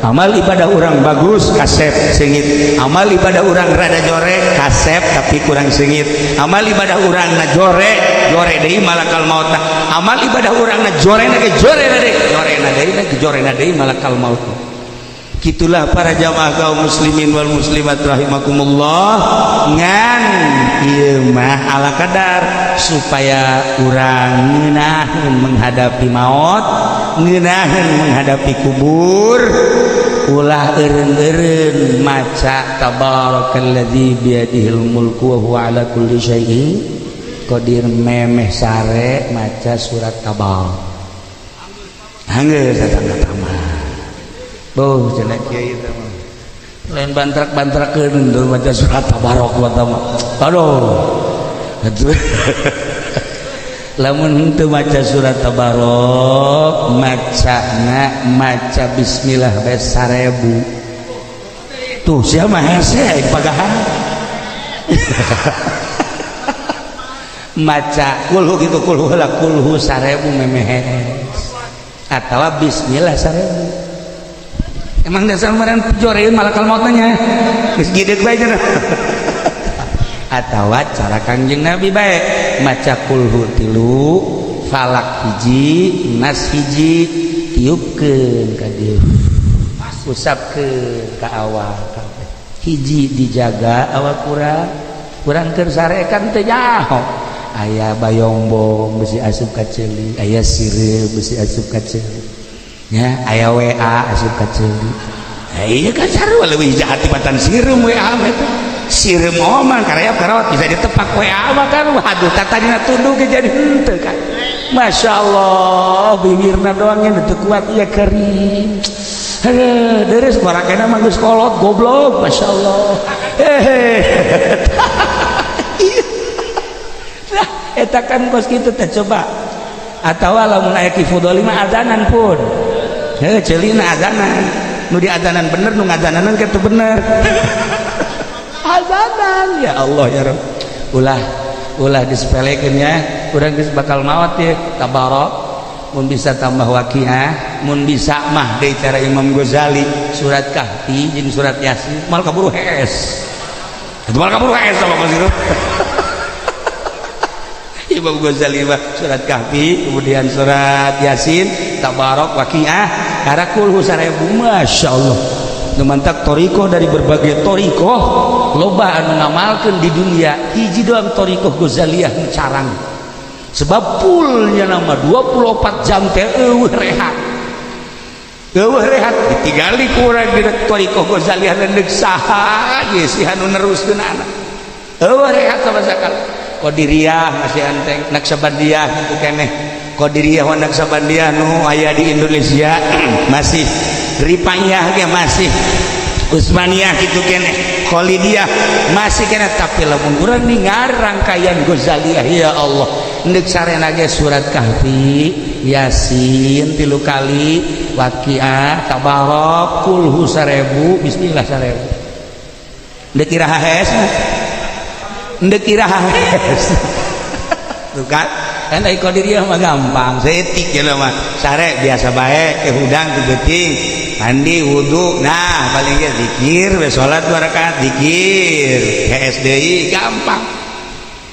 Amal ibadah urang bagus kasep seungit, amal ibadah urang rada jore kasep tapi kurang seungit, amal ibadah urang na jore jore deui malakal maut, amal ibadah urang na jore na ge jore na deui, jore na deui na jore na deui malakal maut. Gitulah para jamaah kaum muslimin wal muslimat rahimakumullah. Ngan ieu mah ala kadar supaya urang ngeunaheun menghadapi maut, ngeunaheun menghadapi kubur, ulah eureun-eureun maca tabarakalladzi biyadihil mulku wa huwa ala kulli syai'in qadir. Memeh sare maca surat Tabarak, anggeus datang ka mah. Boh cenah kiai teh mah lain bantrak-bantrakeun tuh maca surat Tabarok mah. Aduh. Lamun henteu maca surat Tabarok, macana maca bismillah bae 1000. Tuh sia mah hese aing pagahan. Maca kulhu gitu, kulhu lah, kulhu 1000 memehes atawa bismillah 1000. Emang dasar meureun pijoreun malakal maut nya geus gideg bae cenah. Atawa cara Kangjeng Nabi bae, maca kulhu tilu, falak hiji, nas hiji, tiupkeun ka dieu, usapkeun ka awak kabeh. Hiji, dijaga awak urang. Urang keur sarekan teu nyaho, aya bayongbong besi asup ka ceuli, aya sireum besi asup ka ceuli nya, aya WA asup ka ceuli. Iya kan, sarua leuwih jahat tibatan sireum WA mah. Eta sireum oman karayap karawat bisa ditepak. WA mah kan, waduh, tadina tunduh ge jadi henteu kan. Masya Allah, bibirna doang yang teu kuat ya, kering. Aduh, deres barakena mah geus kolot goblok. Masya Allah. Hehe. Nah, eta kan kos kitu teh. Coba atawa lamun aya Ki Fudoli mah azanan pun. Heuh, ceulina azanan. Nu diazanan bener, nu ngazananan kitu bener. Azanan, ya Allah ya Rabb. Ulah ulah disepelekeun ya. Urang geus bakal maot ya. Tabarok mun bisa, tambah Waqiah mun bisa mah. Deui cara Imam Ghazali, surat Kahfi jeung surat Yasin mal kaburu hees. Itu mal kaburu hees sama kos itu. Imam Ghazali mah surat Kahfi, kemudian surat Yasin, Tabarok, Waqiah, karena kulhu 1000. Masya Allah. Nu mantak torikoh dari berbagai torikoh loba anu ngamalkeun di dunia, hiji doang torikoh Ghazaliyah nu carang, sebab fullnya nama 24 jam teh eueuh rehat, eueuh rehat. Ditinggali ku urang di torikoh Ghazaliyah, deuk saha ge sih anu neruskeun anak, eueuh rehat sama sekali. Qadiriyah masih enteng, Naksabandiyah itu keneh. Qadiriyah wa Naksabandiyah nu aya di Indonesia masih, Rifaiyah ge masih, Utsmaniyah gitu keneh, Khalidiyah masih keneh. Tapi lamun urang ningar rangkaian Ghazaliyah, ya Allah, ndek sarena ge surat Kahfi, Yasin tilu kali, Waqiah, Tabarok, kulhu 1000, bismillah 1000, ndek iraha hees, ndek iraha hees. Tuh kan, kan ai Qadiriyah mah gampang saeutik ya mah, sare biasa bae, ke hudang ke beuting mandi wudu. Nah, paling ge zikir we, salat dua rakaat, zikir, hees deui, gampang.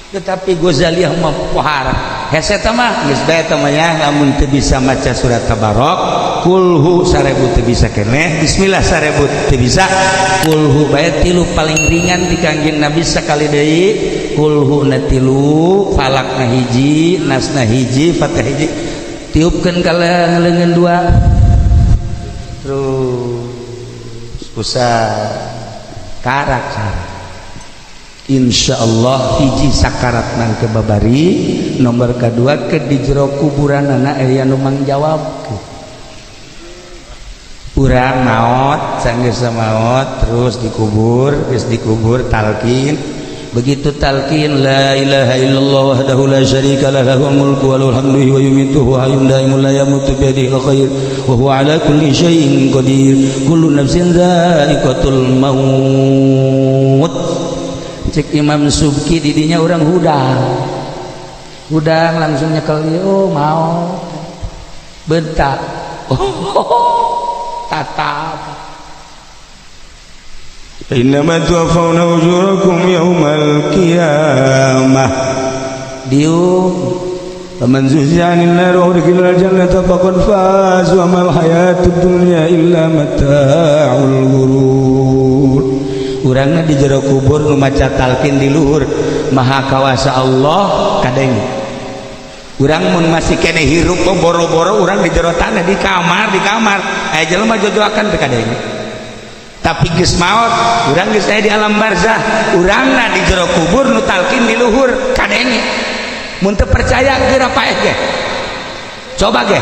Tetapi Ghazaliyah mah pohara hese. Eta mah geus bae eta mah ya. Lamun teu bisa maca surat Tabarok, kulhu 1000 teu bisa keneh, bismillah 1000 teu bisa, kulhu bae tilu paling ringan. Di Kangjeng Nabi sakali deui, kulhu na tilu, falak na hiji, nas na hiji, fatih hiji, tiupkeun ka leungeun dua, terus usah karak sare. Insya Allah, hiji, sakarat nang ke babari. Nomor kedua, ke di jero kuburan anak aya nu mangjawab. Urang maot, sanggeus maot, terus dikubur. Geus dikubur, talqin. Begitu talqin, la ilaha illallah wahdahu la syarika lah, lahul mulku wa lahul hamdu wa yumitu wa hayyun daimun la yamutu bi yadihil khair wa huwa ala kulli syai'in qadir, kullu nafsin dha'iqatul maut. Cek Imam Subki, didinya orang hudang hudang langsung nyekel, oh, mau bentak, oh, tatap. Innama tuwaffawna ujurakum yawmal qiyamah. Diuk. Faman zuhziha 'anil nar wa udkhila al-jannata faqad faz wa mal hayatud dunya illa mata'ul ghurur. Urangna di jero kubur, nu maca talqin di luhur, maha kawasa Allah kadeng. Urang mun masih kene hirup, boro-boro urang di jero tanah, di kamar, di kamar aya jelema jojoakan teu kadeng. Tapi geus maot urang, geus aya di alam barzah, urangna di jero kubur, nu talqin di luhur kadenge. Mun teu percaya, geura paeh ge, coba ge.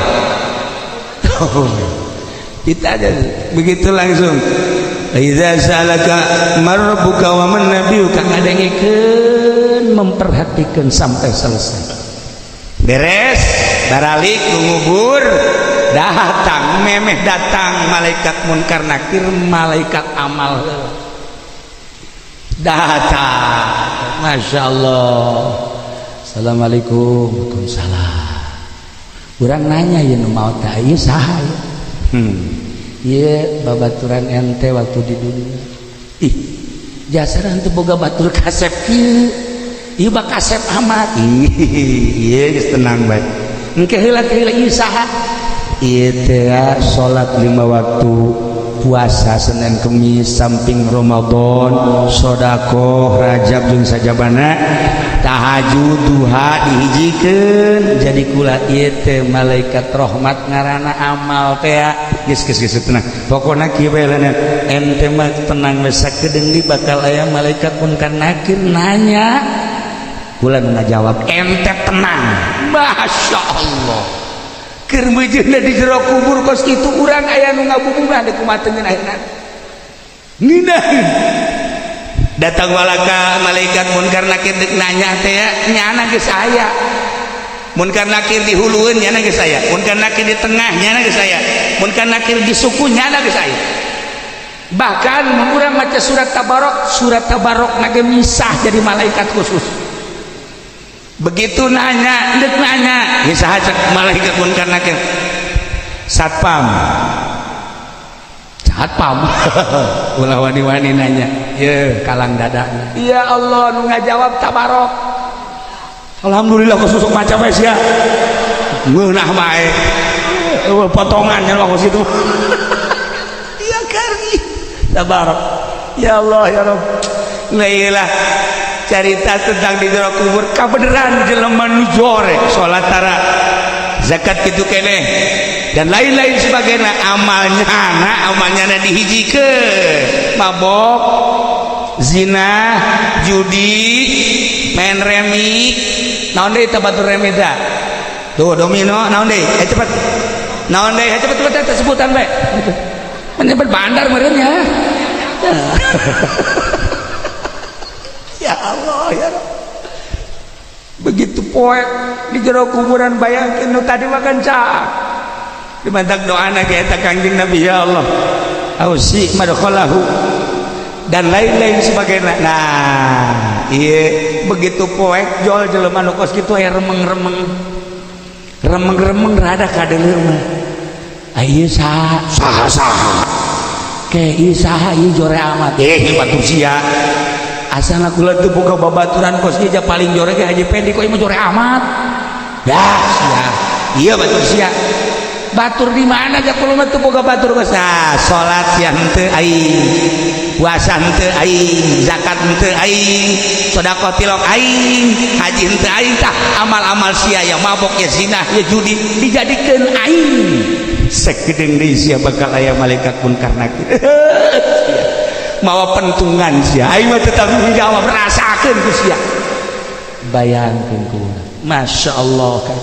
Kita aja begitu langsung, idza sa'alaka man rabbuka wa man nabiyuka. Ngadengekeun, memperhatikan sampai selesai. Beres, baralik ngubur, datang, memeh datang malaikat munkar nakir, malaikat amal heula datang. Masya Allah. Assalamualaikum. Waalaikumsalam. Urang nanya, ya nu maot teh ieu saha ya? Ieu babaturan ente waktu di dunia. Ih, jasara henteu boga batur kasep kieu. Ieu mah kasep amat. Ih, ieu geus tenang bae. Engke heula ke heula ieu saha? Ieu teh salat 5 waktu, puasa Senin Kemis samping Ramadan, sodakoh Rajab jeung sajabana, tahajud, duha dihijikeun jadi kula. Ieu teh malaikat rahmat ngaranna amal teh. Geus geus geus, tenang. Pokona kieu bae, ente mah tenang we, sakedeung di bakal aya malaikat munkar nakir nanya, kula nu ngajawab, ente tenang. Masya Allah, keur meujeuhna di jero kubur kos kitu, urang aya nu ngabubungah deuk kumaha akhirna. Nginah datang walaka malaikat munkar nakir deuk nanya teh nyana geus aya. Munkar nakir di hulueun nyana geus aya, munkar nakir di tengah nyana geus aya, munkar nakir di suku nyana geus aya. Bahkan mun urang maca surat Tabarok, surat Tabarok nage misah jadi malaikat khusus. Begitu nanya, dek nanya, ya saha cek malaikat munkar nakir? Satpam. Satpam ulah wani-wani nanya ye kalang dada. Ya Allah, nu ngajawab Tabarok. Alhamdulillah, khusus macam ya ngeunah bae potongan nya kos itu iya kari Tabarok. Ya Allah, ya Rabb. Nah, iyalah cerita tentang di jero kubur kabeneran jelema nu jore, salat tara, zakat kitu keneh, dan lain-lain sebagainya. Amalnya na, amalnya na dihijikeun, mabok, zina, judi, main remi, naon deui teh batur remi teh tuh, domino, naon deui, eh cepet, naon deui, eh cepet cepet sebutan bae. Menyebut bandar meureun ya. Ya Allah, ya Rabb. Begitu poek di jero kuburan, bayangkeun nu tadi makan cak dimantak doana ge eta Kangjeng Nabi, ya Allah ausi madkhalahu dan lain-lain sebagainya. Nah, iya begitu poek jol jelema nu kos kitu aya remeng-remeng, remeng-remeng rada kadeuleu mah. Ieu saha saha saha ke ieu saha ieu jore amat, eh batur sia. Asana kula teu boga babaturan kos ieu, paling jore ge Haji Pendi, kok ieu mah jore amat ya sia. Iya, batur sia, batur di mana ja kula mah teu boga batur kos. Nah, salat sia henteu aing, puasa henteu aing, zakat henteu aing, sedekah tilok aing, haji henteu aing. Tah, amal-amal sia ya mabok ya zina ya judi dijadikeun aing. Sakedeung deui sia bakal aya malaikat munkar nakir mawa pentungan sia, aing mah tetap menjawab, rasakeun ku sia. Bayangkeun ku urang, Masya Allah kan.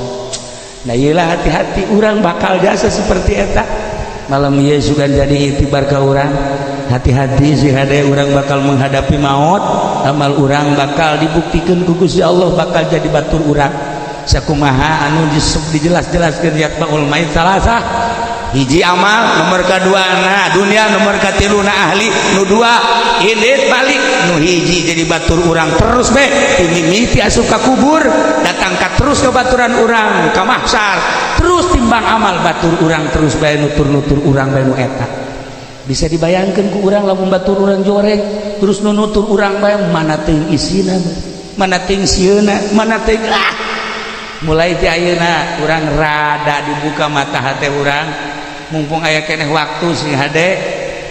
Nah, iyalah, hati-hati, urang bakal jasa seperti eta malam ieu sugan jadi itibar ka urang. Hati-hati sih, hade, urang bakal menghadapi maut, amal urang bakal dibuktikan ku Gusti Allah, bakal jadi batur urang sakumaha anu dijelas-jelaskeun yatba'ul mayit salasah: hiji amal, nomor kedua na dunia, nomor katilu na ahli. Nu dua indit balik, nu hiji jadi batur urang terus be mimiti asup ka kubur, datang ka terus ke baturan urang ka mahsyar, terus timbang amal batur urang terus bae, nutur-nutur urang bae. Nu eta bisa dibayangkan ku urang, lamun batur urang joreng terus nu nutur urang bae, mana teuing isina, mana teuing sieuna, mana teuing. Ah, mulai ti ayeuna urang rada dibuka mata hati urang, mumpung aya keneh waktu sing hade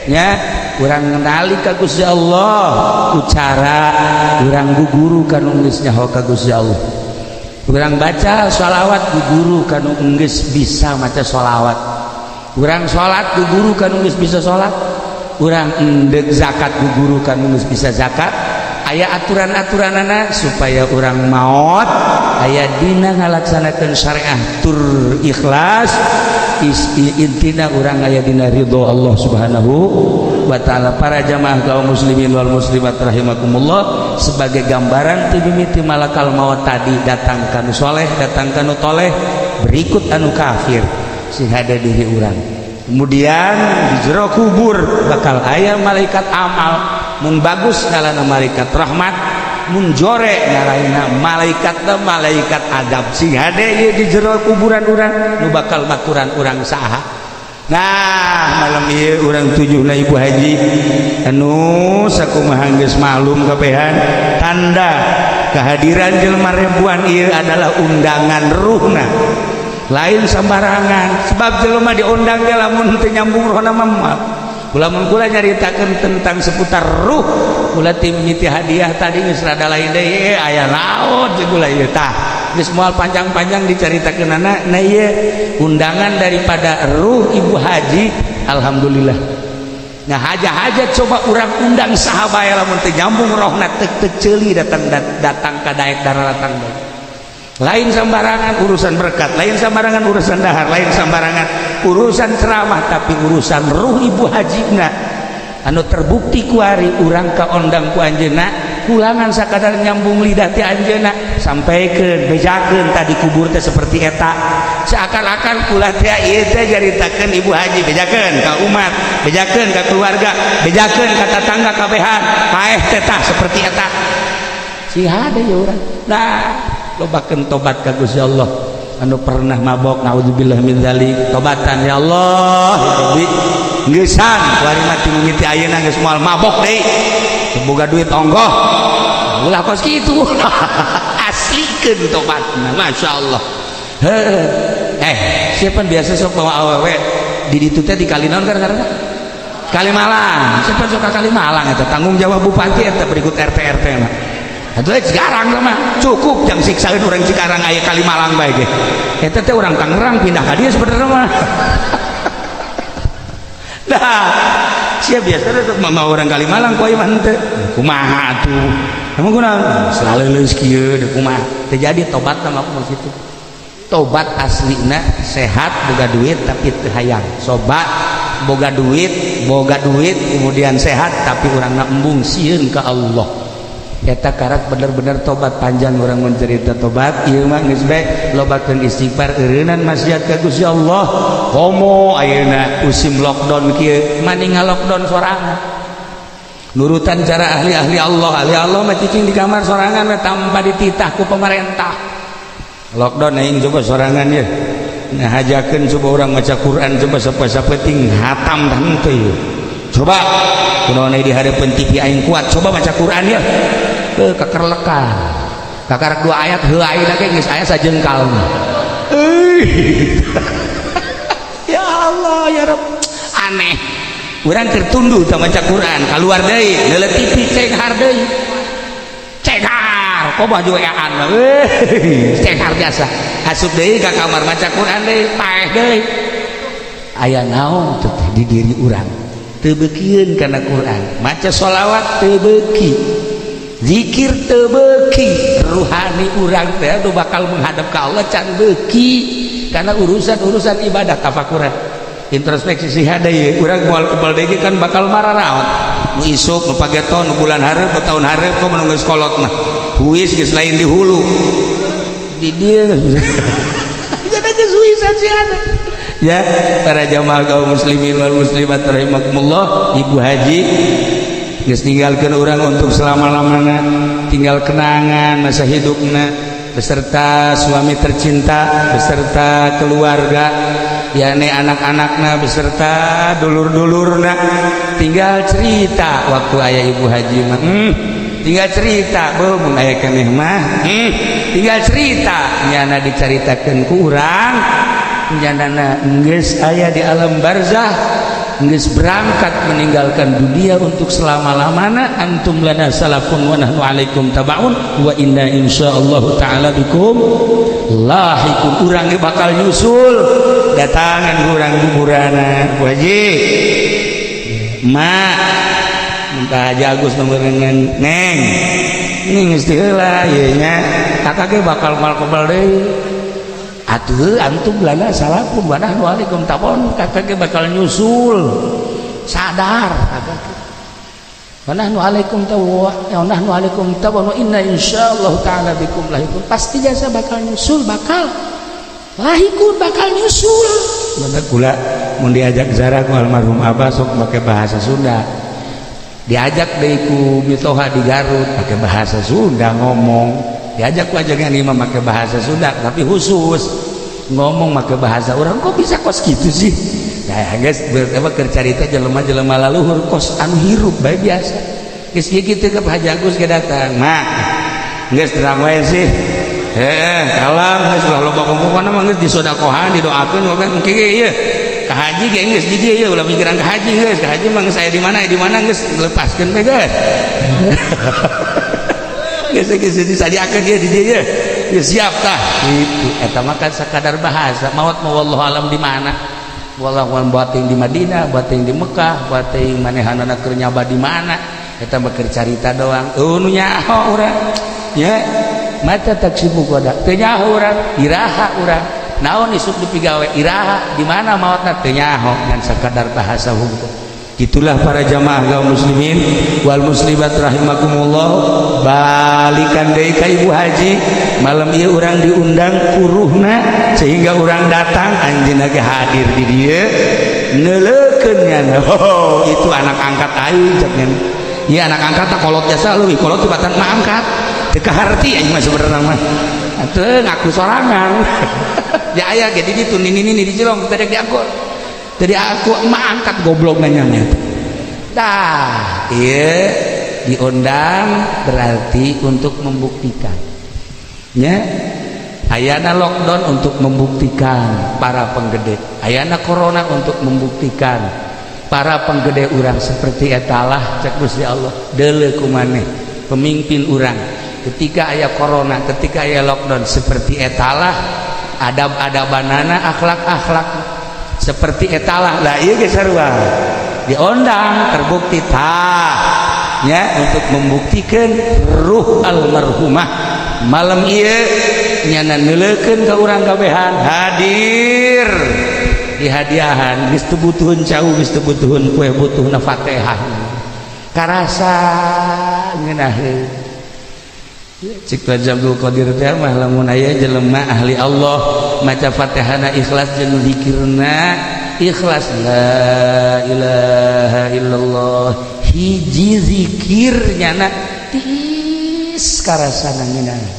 nya, urang ngenali ka Gusti Allah ku cara urang guguru kanu geus nyaho ka Gusti Allah, urang baca sholawat guguru kanu geus bisa maca sholawat, urang salat guguru kanu geus bisa salat, urang endek zakat guguru kanu geus bisa zakat. Aya aturan-aturanana supaya urang maot aya dina ngalaksanakeun syariah tur ikhlas. Intina urang aya dina ridho Allah Subhanahu wa Ta'ala. Para jamaah kaum muslimin wal muslimat rahimakumullah, sebagai gambaran ti mimiti malakal maut tadi datang kanu soleh, datang kanu toleh, berikut anu kafir, sing ada diri urang. Kemudian di jero kubur bakal aya malaikat amal, mun bagus ngalana malaikat rahmat, mun jore ngarana malaikat malaikat adab. Sing hade ieu di jero kuburan urang, nu bakal maturan urang saha? Nah, malam ieu urang tujuhna Ibu Haji anu sakumaha geus maklum kabehan, tanda kehadiran jelema ribuan ieu adalah undangan ruhna, lain sembarangan, sebab jelema diundang ge lamun teu nyambung rohna mah moal. Kula mun kula nyaritakeun tentang seputar ruh, kula tim mimiti hadiah tadi geus rada lain deui, aya naon jeung kula ieu. Tah, geus moal panjang-panjang dicaritakeunana. Nah, ieu undangan daripada ruh Ibu Haji, alhamdulillah. Nah, haja-haja coba urang undang saha bae, lamun teu nyambung rohna tek tek ceuli datang datang ka daek datang deui. Lain sembarangan urusan berkat, lain sembarangan urusan dahar, lain sembarangan urusan ceramah, tapi urusan ruh Ibu Haji na anu terbukti kuari urang kaondang ku anjeunna, kulangan sakadar nyambung lidah ti anjeunna sampai ke bejakeun tadi kubur teh seperti eta. Seakan-akan kula teh ieu teh nyaritakeun Ibu Haji, bejakeun ka umat, bejakeun ka keluarga, bejakeun ka tatangga kabehan, paeh teh tah seperti eta si hade ya urang. Nah, lobakeun tobat ka Gusti Allah. Anu pernah mabok, naudzubillah min dzalik, tobatan, ya Allah ya Rabbi, geusan kuari mati mimiti ayeuna geus moal mabok deui, boga duit onggoh ulah kos kitu. Aslikeun tobatna, Masya Allah. Heuh, eh, siapa biasa sok bawa awewe di ditu teh di kali naon karena Kalimalang? Siapa sok ka Kalimalang? Eta tanggung jawab bupati eta berikut RT RT mah. Atuh Cikarang mah cukup jang siksaeun urang Cikarang, aya Kalimalang bae ge. Eta teh urang Tangerang pindah ka dieu sebenarnya mah. Nah, sia biasa teh mah urang Kalimalang ku mah henteu. Kumaha atuh? Emang kunaon? Selalu leuleus kieu deh kumaha? Teu jadi tobat mah aku situ. Tobat aslina sehat boga duit tapi teu hayang. Sobat boga duit kemudian sehat tapi urangna embung, sieun ka Allah. Eta karak bener-bener tobat. Panjang orang mencerita tobat ieu mah, geus bae lobakeun istighfar, eureunnan maksiat ka Gusti Allah. Komo ayeuna musim lockdown kieu, mani lockdown sorangan, nurutan cara ahli-ahli Allah. Ahli Allah mah cicing di kamar sorangan we tanpa dititah ku pemerintah. Lockdown aing coba sorangan ya. Nah, hajakeun coba orang maca Quran, coba sapa-sapeting hatam henteu ieu. Coba kunaon di hadapan TV aing kuat, coba maca Quran ya ke kekerlekan kakarak dua ayat heuh, ayeuna ge geus aya sajengkal. Ya Allah ya Rabb, aneh urang keur tunduh tah maca Quran, keluar deui neuleuh TV, cenghar deui, cenghar kok baju wean, cenghar biasa. Asup deui ka kamar, maca Quran deui, paeh deui. Aya naon teh di diri urang teu beukieun kana Quran, maca sholawat teu beuki, zikir teu beuki, ruhani urang teh anu bakal menghadap ke Allah can beuki karena urusan-urusan ibadah. Tafakuran, introspeksi sih ada ya. Urang moal kebal deui kan bakal mararaot nu isuk, nu pageton, nu bulan hareup, nu tahun hareup. Kok nu geus kolot mah huis geus lain di hulu, di dieu jadi geus huisan sih ada ya. Para jamaah kaum muslimin wal muslimat rahimakumullah, Ibu Haji geus ninggalkeun urang untuk selama-lamanya, tinggal kenangan masa hidupna beserta suami tercinta, beserta keluarga, yakni anak-anakna beserta dulur-dulurna. Tinggal cerita waktu ayah Ibu Haji mah, tinggal cerita beuh mun aya keneh mah, tinggal cerita nyana dicaritakeun ku urang, nyana geus aya di alam barzah, geus berangkat meninggalkan dunia untuk selama-lamana. Antum lana salafun wa nahnu alaikum tabaun wa inna insyaallah taala bikum lahiqun. Urang ge bakal nyusul datangan urang kuburana. Bu Haji, Mak, Pak Haji Agus nomor, Neng, ini geus heula ieu nya, kakak ge bakal mal kebal deui atuh. Antum lana salafun wa nahnu alaikum tabaun, kakak ge bakal nyusul, sadar kakak. Wa nahnu alaikum tawa wa nahnu alaikum tabaun wa inna insyaallah taala bikum lahiqun. Pasti jasa bakal nyusul, bakal lahiqun, bakal nyusul. Mana kula mun diajak ziarah ku almarhum abah sok make bahasa Sunda, diajak deui ku mitoha di Garut pakai bahasa Sunda ngomong, diajak ku ajakan imam pakai bahasa Sunda, tapi khusus ngomong pakai bahasa orang. Kok bisa kos gitu sih? Saya geus apa keur carita jelema-jelema laluhur kos anu hirup bae biasa. Geus ieu kitu ke Haji Agus ge datang. Mak, geus terang wae sih. Heeh, kalam geus lah loba pokokna mah geus disodakohan, didoakeun wae engke ge ieu. Ka haji ge geus di dieu ieu ulah mikiran ka haji geus, ka haji mah geus aya di mana geus lepaskeun we geus. Geus geus disadiakeun ieu di dieu ieu. Geus siap tah. Gitu. Eta mah kan sakadar bahasa. Maot mah wallahu alam di mana. Wallahu alam bating di Madinah, bating di Mekah, bating manehanana keur nyaba di mana. Eta mah keur carita doang. Eueuh nu nyaho urang. Ya, mata taksibu koda. Teu nyaho urang, iraha urang. Naon isuk dipigawe, iraha di mana maotna teu nyaho ngan sakadar bahasa hukum. Itulah para jamaah kaum muslimin wal muslimat rahimakumullah. Balikan deui ka Ibu Haji, malam ieu urang diundang kuruhna sehingga urang datang anjeunna ge hadir di dieu neuleukeun nya. Oh, itu anak angkat aing cek nya. Ieu anak angkat tah kolot jasa leuwih kolot tibatan mah angkat. Teu kaharti aing mah sebenarna mah. Atuh ngaku sorangan. Ya aya ge di ditu nini nini di Cilong tadi diangkut. Jadi aku mah angkat goblok nanya nya. Dah, iya diundang berarti untuk membuktikan. Ya, ayana lockdown untuk membuktikan para penggede. Ayana corona untuk membuktikan para penggede urang seperti etalah cek Gusti Allah. Deuleu kumaneh pemimpin urang ketika aya corona, ketika aya lockdown seperti etalah adab-adabanana, akhlak-akhlak seperti etalah lah ieu ge sarua diondang terbukti tah ya untuk membuktikan ruh almarhumah malam ieu nyana neuleukeun ka urang kabehan hadir di hadiahan geus teu butuheun cau, geus teu butuheun kue, butuhna Fatihah karasa ngeunaheun. Cik Haji Abdul Qadir teh mah lamun aya jelema ahli Allah maca Fatihahna ikhlas jeung zikirna ikhlas, la ilaha illallah hiji zikir nyana tiis karasana ngeunah.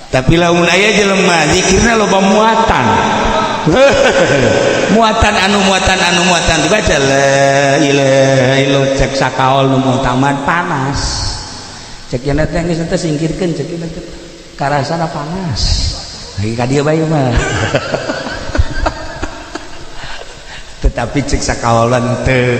Tapi lamun aya jelema zikirna loba muatan, muatan anu muatan anu muatan dibaca la ilaha illallah, cek sakaol nu muktamad panas, cek nya teh geus teh singkirkeun, cek nya teh karasana panas lagi ka dieu bae mah. Tetapi cek sakaolan teu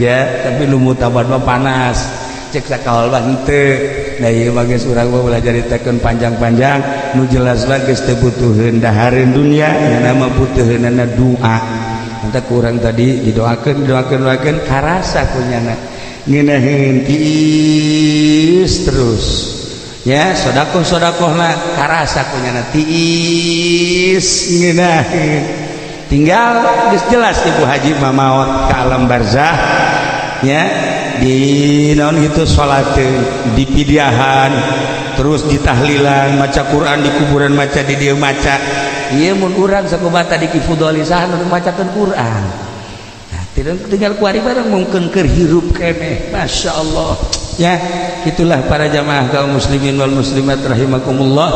ya, tapi nu muktamad mah panas, cek sakaolan teu. Nah ieu mah geus urang mah ulah caritakeun panjang-panjang, nu jelas lah geus teu butuheun dahareun dunya, nya mah butuheunana doa. Nanti kurang tadi didoakeun doakeun doakeun karasa ku nyana ngeunaheun tiis terus ya, sodakoh sodakohna karasa ku nyana tiis ngeunaheun. Tinggal geus jelas Ibu Haji mah maot ka alam barzah ya, di naon gitu salateun, di pidiahan terus ditahlilan, maca Quran di kuburan, maca di dieu maca ieu mun urang sakumaha tadi Ki Fudoli saha nu macakeun Quran. Nah, tinggal kuari bareng mungkin keur hirup keneh, Masya Allah ya. Itulah para jamaah kaum muslimin wal muslimat rahimakumullah.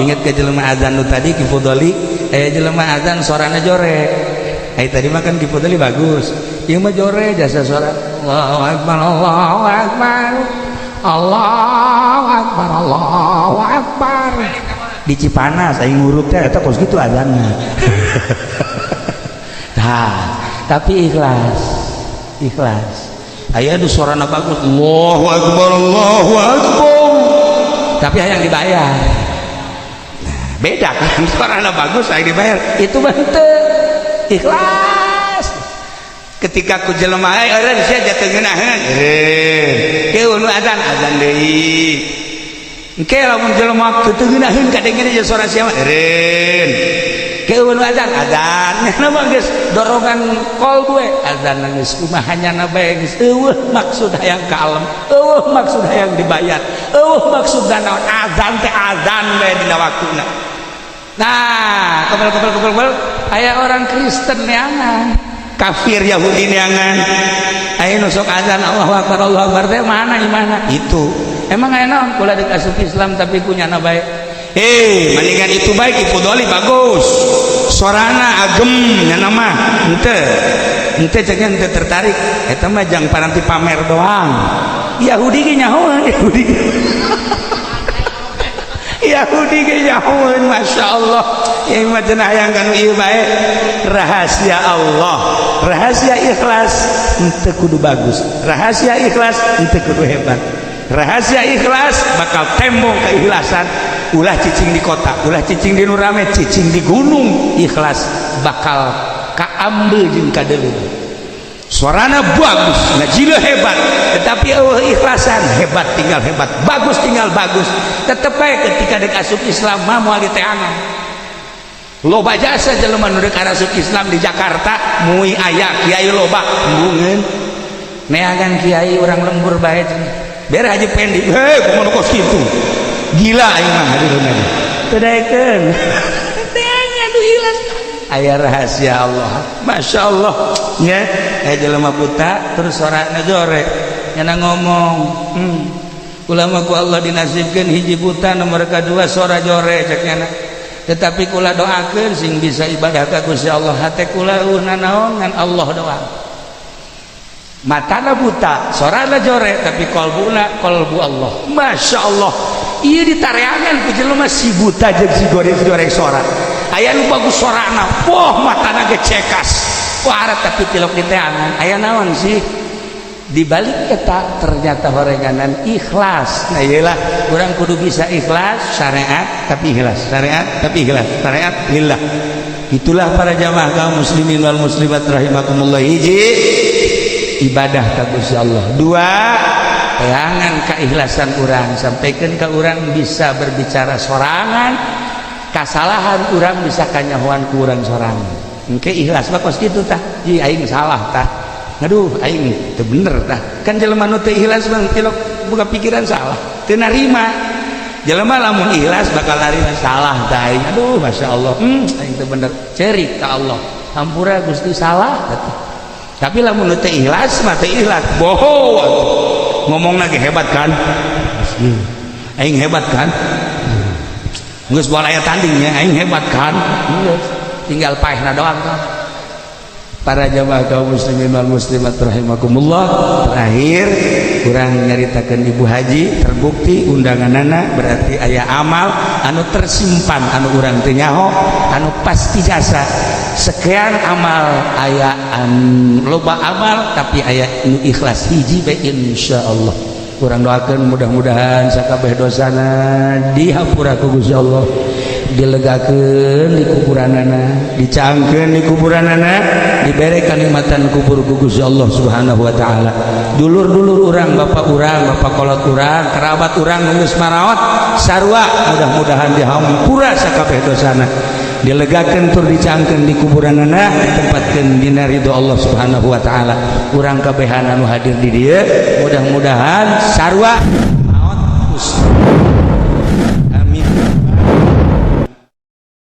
Ingat ke jelema azan nu tadi Ki Fudoli, jelema azan sorana jore. Tadi mah kan Ki Fudoli bagus, ieu mah jore jasa suara Allahu akbar Allahu akbar Allahu akbar Allahu akbar di Cipanas aing ngurut teh eta kos kitu azanna. Tah, tapi ikhlas ikhlas aya nu sorana bagus Allahu akbar Allahu akbar tapi hayang dibayar. Nah, beda kan sorana bagus hayang dibayar itu mah teu ikhlas. Ketika ku jelema eureun sia jatuh ngeunaheun eureun ke nu azan azan deui engke lamun jelema teu ngeunaheun kadengkeun jeung suara sia mah eureun ke nu azan azan nya mah geus dorongan kol gue azan geus kumaha nyana bae geus eueuh maksud hayang ka alam, eueuh maksud hayang dibayar, eueuh maksud naon, azan teh azan bae dina waktuna. Nah, kebel kebel kebel kebel aya orang Kristen neangan kafir Yahudi neangan aya nu sok azan Allahu akbar Allahu akbar teh mana imana itu emang aya naon kula dek asup Islam tapi ku nyana bae. Eh, mendingan itu baik. Ibu Doli bagus sorana, agem nya mah. Henteu, henteu, ceknya henteu tertarik. Eta mah jang paranti pamer doang. Yahudi ge nyahoan, Yahudi, Yahudi ge nyahoan. Masya Allah, yang mah cenah hayang kanu ieu bae. Rahasia Allah, rahasia ikhlas henteu kudu bagus, rahasia ikhlas henteu kudu hebat. Rahasia ikhlas bakal tembong keikhlasan. Ulah cicing di kota, ulah cicing di nu rame, cicing di gunung, ikhlas bakal kaambil jeung kadeuleu. Suarana bagus, ngajila hebat, tetapi eueuh ikhlasan, hebat tinggal hebat, bagus tinggal bagus, tetep bae ketika dek asup Islam mah moal diteangan. Loba jasa jelema nu dek asup Islam di Jakarta, mui aya kiai loba, embungeun neangan kiai urang lembur bae cenah. Bere Haji Pendi, hei, kumaha kos kitu, gila aing mah. Hadirun aja teu daekeun, neangan nu ikhlas. Aya rahasia Allah, Masya Allah nya. Eh, jelema buta terus sorana jore, nyana ngomong, ulama ku Allah dinasibkeun hiji buta, nomor kedua sora jore, cek nyana, tetapi kula doakeun sing bisa ibadah ka Gusti Allah. Hate kula eueuh nanaon ngan Allah doang. Matana buta, sorana jore, tapi kolbuna kolbu Allah. Masya Allah, ieu ditareangan ku jelema si buta jeung si goreng goreng sora. Aya nu bagus sorana, wah, matana ge cekas, wah, tapi tilok diteangan aya naon sih di balik eta? Ternyata horenganan ikhlas. Nah, iyalah, urang kudu bisa ikhlas, syariat tapi ikhlas, syariat tapi ikhlas, syariat lillah. Itulah para jamaah kaum muslimin wal muslimat rahimakumullah. Hiji, ibadah ka Gusti Allah. Dua, teangan keikhlasan urang, sampaikan ke urang bisa berbicara sorangan, kasalahan urang bisa kanyahoan ku urang sorangan. Engke ikhlas mah kos kitu tah. Ji, aing salah tah, aduh, aing teu bener tah. Kan jelema nu teu ikhlas mah tilok buka pikiran salah, teu narima. Jelema lamun ikhlas bakal narima, salah tah aing, aduh, Masya Allah, aing teu bener, cerik ka Allah, hampura Gusti, salah atuh. Tapi lamun nu teu ikhlas mah teu ikhlas, boho atuh. Ngomong lagi hebat kan, aing hebat kan, geus moal aya tandingnya, aing hebat kan. Geus tinggal paehna doang kan. Para jamaah kaum muslimin wal muslimat rahimakumullah, terakhir kurang nyaritakan ibu haji. Terbukti undanganana, berarti aya amal anu tersimpan anu urang teu nyaho, anu pasti jasa. Sekian amal aya an, loba amal, tapi aya nu ikhlas hiji bae. Insyaallah urang doakeun mudah-mudahan sakabeh dosana dihampura ku Gusti Allah, dilegakeun di kuburanana, dicangkeun di kuburanana, dibere kanikmatan kubur ku Gusti Allah Subhanahu wa taala. Dulur-dulur urang, bapak urang, bapak kolot urang, kerabat urang nu geus maraot sarua, mudah-mudahan dihampura sakabeh dosana, dilegakeun tur dicangkeun di kuburanana, ditempatkeun dina ridho Allah Subhanahu wa taala. Urang kabehan anu hadir di dieu mudah-mudahan sarua.